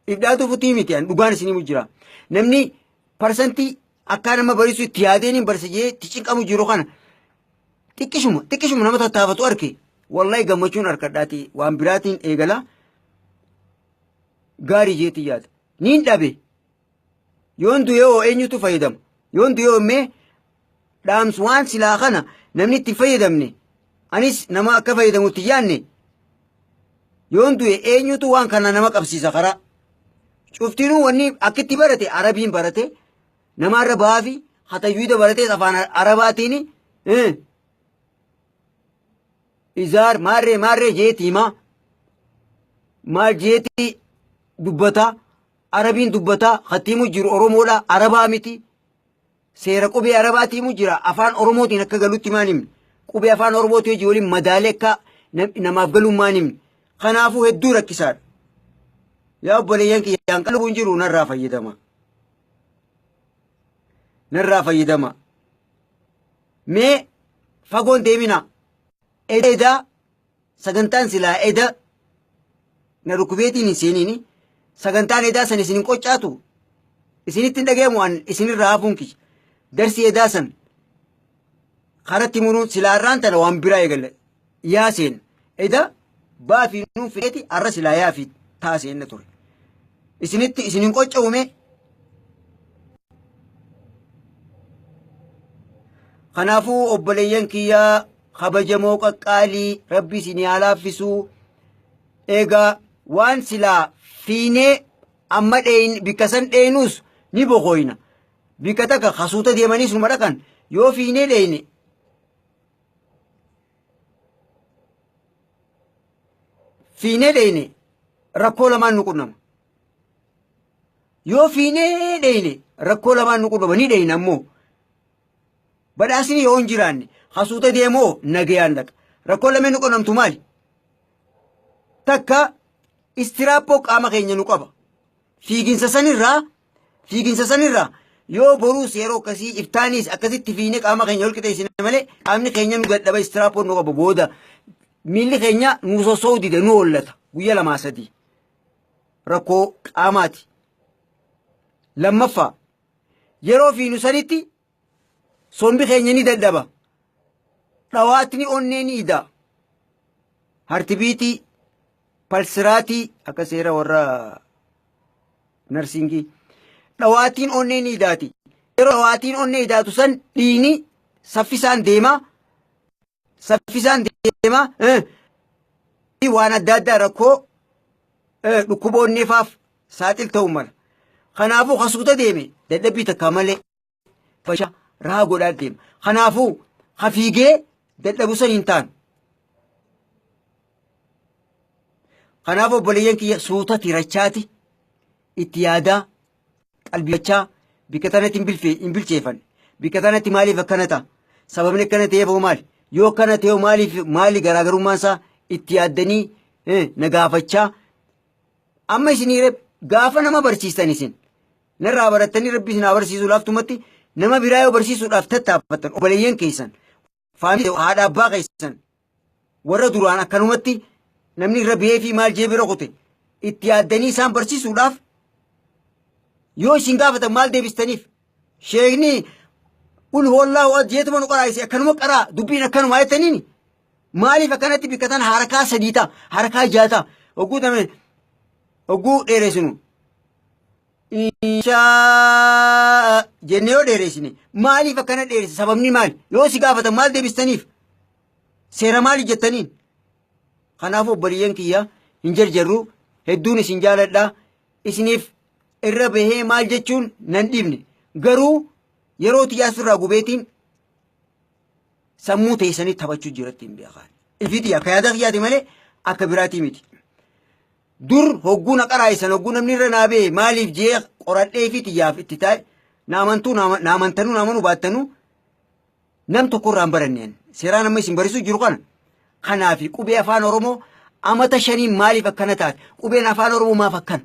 ibdaatu futii miti, an dhugaan isinii jira. Namni parsantii akka nama barsiisu itti yaadeen hin barsiisa jee itti cinqamu jiru kana xiqqishuma xiqqishuma nama tattaafatu arke, wallahi gammachuun harkadhaati waan biraatiin eegala gaarii jeetii yaada. Niin dhabe, yoon du'e hoo eenyutu fayyadama? Yoon du'e hoo mee dhaamsu waan silaa kana namni itti hin fayyadamne, anis nama akka fayyadamu itti yaanne, yoon du'e eenyutu waan kana nama qabsiisa? Karaa cuftinuu wanni akkitti barate Arabiin barate namaarra ba'aa fi hatajwiida baratees afaan Arabaatiin izaar maarree maarree jeetii himaa, maal jeetii dubbataa, Arabiin dubbataa. Hattiimu jiru Oromoodha, Arabaa miti. Seera qubee Arabaatiimu jira, afaan Oromootiin akka galutti maan himne? Qubee afaan Oromootii hojii waliin madaalee akka namaaf galuun maan himne? Kanaafuu hedduu rakkisaadha. Yaa obboleeyyan kiyyaan qaluun jiru, narraa fayyadama, narraa fayyadama. Mee fagoon deemina, edaa sagantaan silaa eda na dhukkubeetiin hin seeniini, sagantaan edaa san isin hin qoccaatu, isinitti hin dhagayamu. An isinirraa hafuun kiyya darsii edaa san karatti muruun silaa irraan tana waan biraa eegalla. Yaa seen eda baafii nuun fidheeti arra silaa yaa fi taa seenna ture, isinitti isin hin qocca'ume. Kanaafuu obboleeyyan kiyyaa kabajamoo qaqqaalii, Rabbi isin haa laaffisuu. Egaa waan silaa fiinee amma dheeyin bikka san dheenuus ni boqooyna. Bikka takka kasuuta deemaniis numa dhaqan, yoo fiinee dheeyne, fiinee dheeyne rakkoo lamaan nu qunnama. Yoo fiinee dheeyne rakkoo lamaan nu qunnama, ni dheeyna ammoo badhaasni yoo hin jiraanne hasuuta deemoo nagayaan dhaqa. Rakkoo lameen nu qunnamtu maali? Takka istiraappoo qaama keenya nu qaba. Fiiginsa sanirraa, fiiginsa sanirraa yoo boruus yeroo akkasii iftaaniis akkasitti fiinee qaama keenya ol qixeessine malee qaamni keenya nu dadhaba, istiraappoon nu qaba, booda miilli keenya nu sossoo'uu dida, nu hollata guyya lamaa sadii. Rakkoo qaamaati. Lammaffaa, yeroo fiinu sanitti sombi keenya ni dadhaba. Dhawaatni onnee ni ida. Heartbeatii, pulse rateii akka seera warra nursingii. Dhawaatiin onnee ni idaati. Yeroo dhawaatiin onnee idaatu san dhiigni saffisaan deema. Saffisaan deema. Waan adda addaa rakkoo dhukkuba onneefaaf saaxil ta'uu mala. Kanaafuu kasuuta deeme dadhabbii takka malee basha raa godhaa deema. Kanaafuu hafiigee dadhabu san hin taanu. Kanaaf obboleeyyan kiyya, suuta tirachaati itti yaadaa qalbifachaa bikka tanatti hin bilcheeffanne. Bikka tanatti maaliif akkana ta'a? Sababni akkana ta'eef hoo maali? Yoo akkana ta'e hoo maaliif, maali garaagarummaan isaa? Itti yaaddanii na gaafachaa. Amma isinii gaafa nama barsiistan isin narraa barattanii rabbi isin haa barsiisuu laaftumatti nama biraa yoo barsiisuudhaaf tattaaffattan obboleeyyan keessan faamilii haadha abbaa keessan warra duraan akkanumatti namni irra bihee fi maal jee bira kute itti yaaddanii isaan barsiisuudhaaf yoo isin gaafatan maal deebistaniif sheekni ul huwallaahu ahad jeetuma nu qaraayise akkanuma qaraa dubbiin akkanuma jettaniin maaliif akkanatti bikkatan harakaa sadii ta'a harakaa ja'a ta'a hogguu tame hogguu dheeresinu inshaa jennee yoo dheeresine maaliif akkana dheeresse sababni maali yoo si gaafatan maal deebistaniif seera maali jettaniin kanaaf obboleeyyan kiyya hin jarjarru hedduun isin jaaladha isiniif irra bahee maal jechuun nan dhiibne garuu yeroo tiyyaa sirraa gubeetiin sammuu teessanii taphachuu jiratti hin beekan. Ifiti akka yaada kiyyaati malee akka biraatii miti. Dur hogguu na qaraayisan hogguu namni irra naa ba'e maaliif jee qoradhee fi tiyyaaf itti taa'e na amantuu na amantanuu na amanuu baattanuu nam tokko irraa hin baranneen seeraan amma isin barsiisuu jiru kana. Kanaafi qubee afaan Oromoo amata shaniin maaliif akkana taate qubeen afaan Oromoo maaf akkana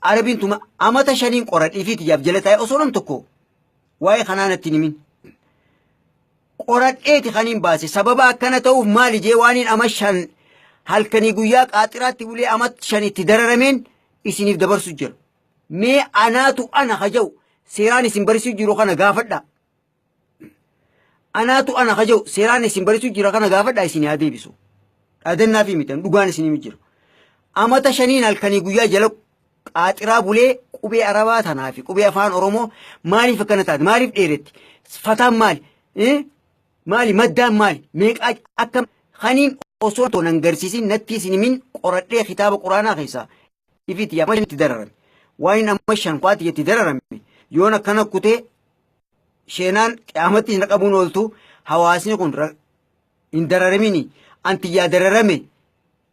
Arabiin tuma amata shaniin qoradhee fi tiyyaaf jala taa'e osoo nam tokko waa'ee kanaa natti hin himin. Qoradheeti kaniin baase sababa akkana ta'uuf maali jee waaniin ama shan halkanii guyyaa qaaxiraatti bulee ama shan itti dararameen isiniif dabarsu jira. Mee anaatu ana haja'u seeraan isin barsiisu jiru kana gaafadha. Anaatu ana haja'u seeraan isin barsiisu jira kana gaafadha isin haa deebisu. Dhaadannaa fi mitan dhugaan isin jira. Amata shaniin halkanii guyyaa jala qaaxiraa bulee qubee arabaa tanaa fi qubee afaan oromoo maaliif akkana taate maaliif dheeretti fataan maali maali maddaan maali meeqaa akka kaniin osoo nan garsiisin natti isin himin qoradhee kitaaba quraanaa keessaa ifiti amma itti dararame waan amma shan kwaati itti dararame yoon akkana kutee sheenaan qiyaamatti na qabuun ooltu hawaasni kun hin dararamini anti yaa dararame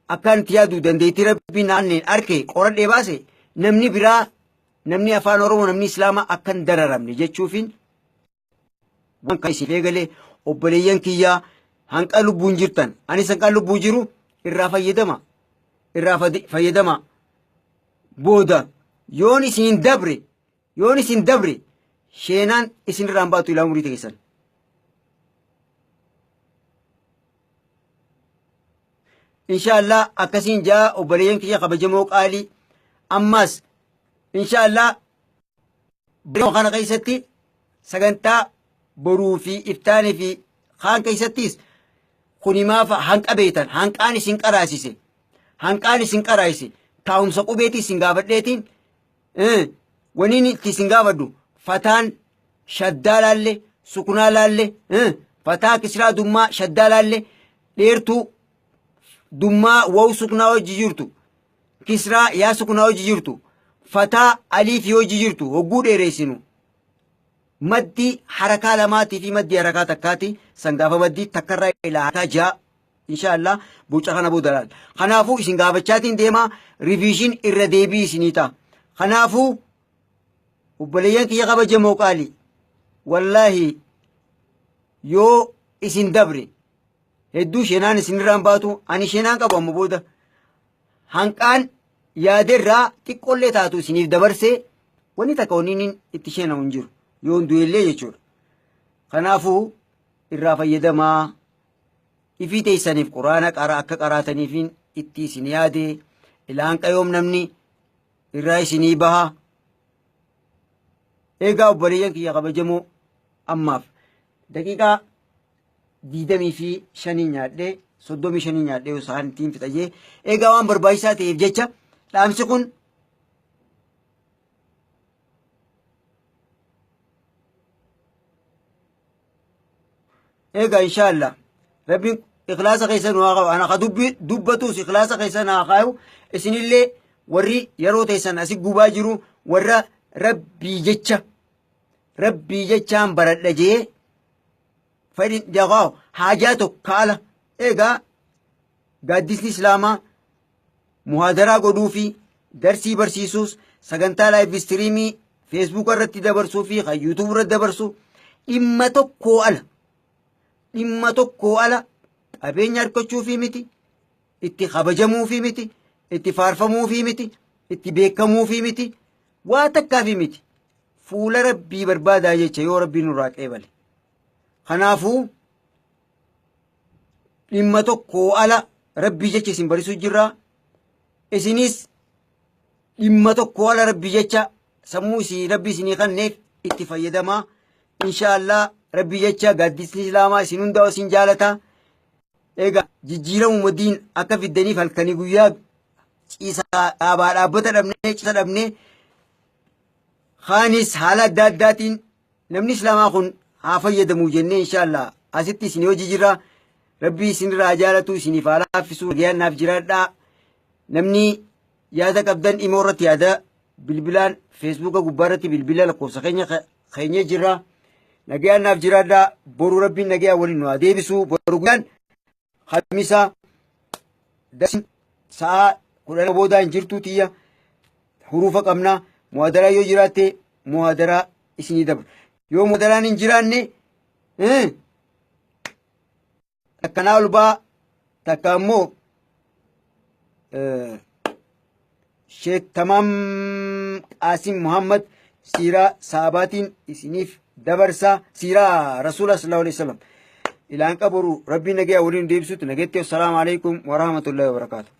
akka anti yaadu dandeettii rabbii naanneen arke qoradhee baase namni biraa namni afaan oromoo namni islaamaa akka hin dararamne jechuufin waan kan isin eegalee obboleeyyan kiyyaa hanqa lubbuun jirtan anis hanqa lubbuu jiru irraa fayyadama irraa fayyadama booda yoon isin dabre yoon isin dabre sheenaan isin irraan baatu ilaa umurii keessan. Inshaallah akkasiin jaa obboleeyyan kiyya kabajamoo qaalii ammas inshaallah baruma kana keessatti sagantaa boruu fi iftaanii fi kaan keessattis kuni maafa hanqa beektan hanqaan isin qaraasise hanqaan isin qaraasise taa'umsa qubeetii isin gaafadheetiin waniin itti isin gaafadhu fataan shaddaa laalle sukunaa laalle fataa kisraa dummaa shaddaa laalle dheertuu dummaa waw suknaa hojii jirtu kisraa yaa suknaa hojii jirtu fataa aliif hojii jirtu hogguu dheereessinu maddii harakaa lamaatii fi maddii harakaa takkaati san gaafa maddii takkarraa ilaa harakaa ja'a inshaallah boca kana booda laal kanaafuu isin gaafachaatiin deemaa riviishin irra deebii isinii ta'a kanaafuu obboleeyyan kiyya kabajamoo qaalii wallaahi yoo isin dabre hedduu sheenaan isinirraan baatu ani sheenaan qabu amma booda hanqaan yaaderraa xiqqoollee taatu isiniif dabarsee wanni takka wanni inni itti sheenamu hin jiru yoon du'ellee jechuudha. Kanaafuu irraa fayyadamaa ifii teessaniif quraana qara akka qaraataniifiin itti isin yaade ilaan qayoom namni irraa isinii baha. Eegaa obboleeyyan kiyya kabajamoo ammaaf daqiiqaa diidamii fi shanii nyaadhee soddomii shanii nyaadhee isaan ittiin fixajee eegaa waan barbaachisaa ta'eef jecha dhaamsi kun eegaa inshaallah rabbiin ikhlaasa keessa nu haa qabu ana ka dubbatus ikhlaasa keessa na haa kaayu isinillee warri yeroo teessan asi gubaa jiru warra rabbii jecha rabbii jechaan baradha jee fedhi jaqaa haajaa tokko ala eegaa gaaddisni islaamaa muhaadaraa godhuu fi darsii barsiisuus sagantaa laayiv istiriimii feesbuuka irratti dabarsuu fi kan yuutuub irratti dabarsu dhimma tokkoo ala dhimma tokkoo ala qabeenya argachuu fi miti itti kabajamuu fi miti itti faarfamuu fi miti Itti beekamuufii miti. Waa takkaafii miti. Fuula Rabbii barbaadaa jecha yoo Rabbiin nurraa qeebale. Kanaafuu dhimma tokkoo ala Rabbii jecha isin barisuu jirra. Isinis dhimma tokkoo ala Rabbii jecha sammuu isin Rabbii isinii kanneef itti fayyadamaa. Inshaallah Rabbii jecha gaaddisni Islaamaa isin hundaa isin jaalata. Egaa jijjiiramuma diin akka fiddaniif halkanii guyyaa ciisaa dhaabaa dhaabbata dhabnee ciisa dhabnee kaanis haala adda addaatiin namni Islaamaa kun haa fayyadamu jennee inshaallah asitti isin hojii jirra. Rabbii isinirraa haa jaalatu isiniif haa laaffisu nagayaan naaf jiraadhaa. Namni yaada qabdan imoo irratti yaada bilbilaan feesbuuka gubbaa irratti bilbila lakkoofsa keenya keenyee jirra. Nagayaan naaf jiraadhaa. Boru Rabbiin nagayaan waliin nu haa deebisu. Boru guyyaan Khamisaa darsiin sa'aa 12 boodaa hin jirtuu tiyya hurufa qabna. Muhadaraa yoo jiraatte muhadaraa isinii dabra. Yoo muhadaraan hin jiraanne takkanaa ol baa takka ammoo Sheek Tamaam Qaasim Muhammad siiraa saabaatiin isiniif dabarsa siiraa Rasuula sallallahu alaihi wasallam ilaan qaboru Rabbiin nagaya waliin deebisutti nageetti. Assalaamu alaikum warahmatullahi wabarakaatuh.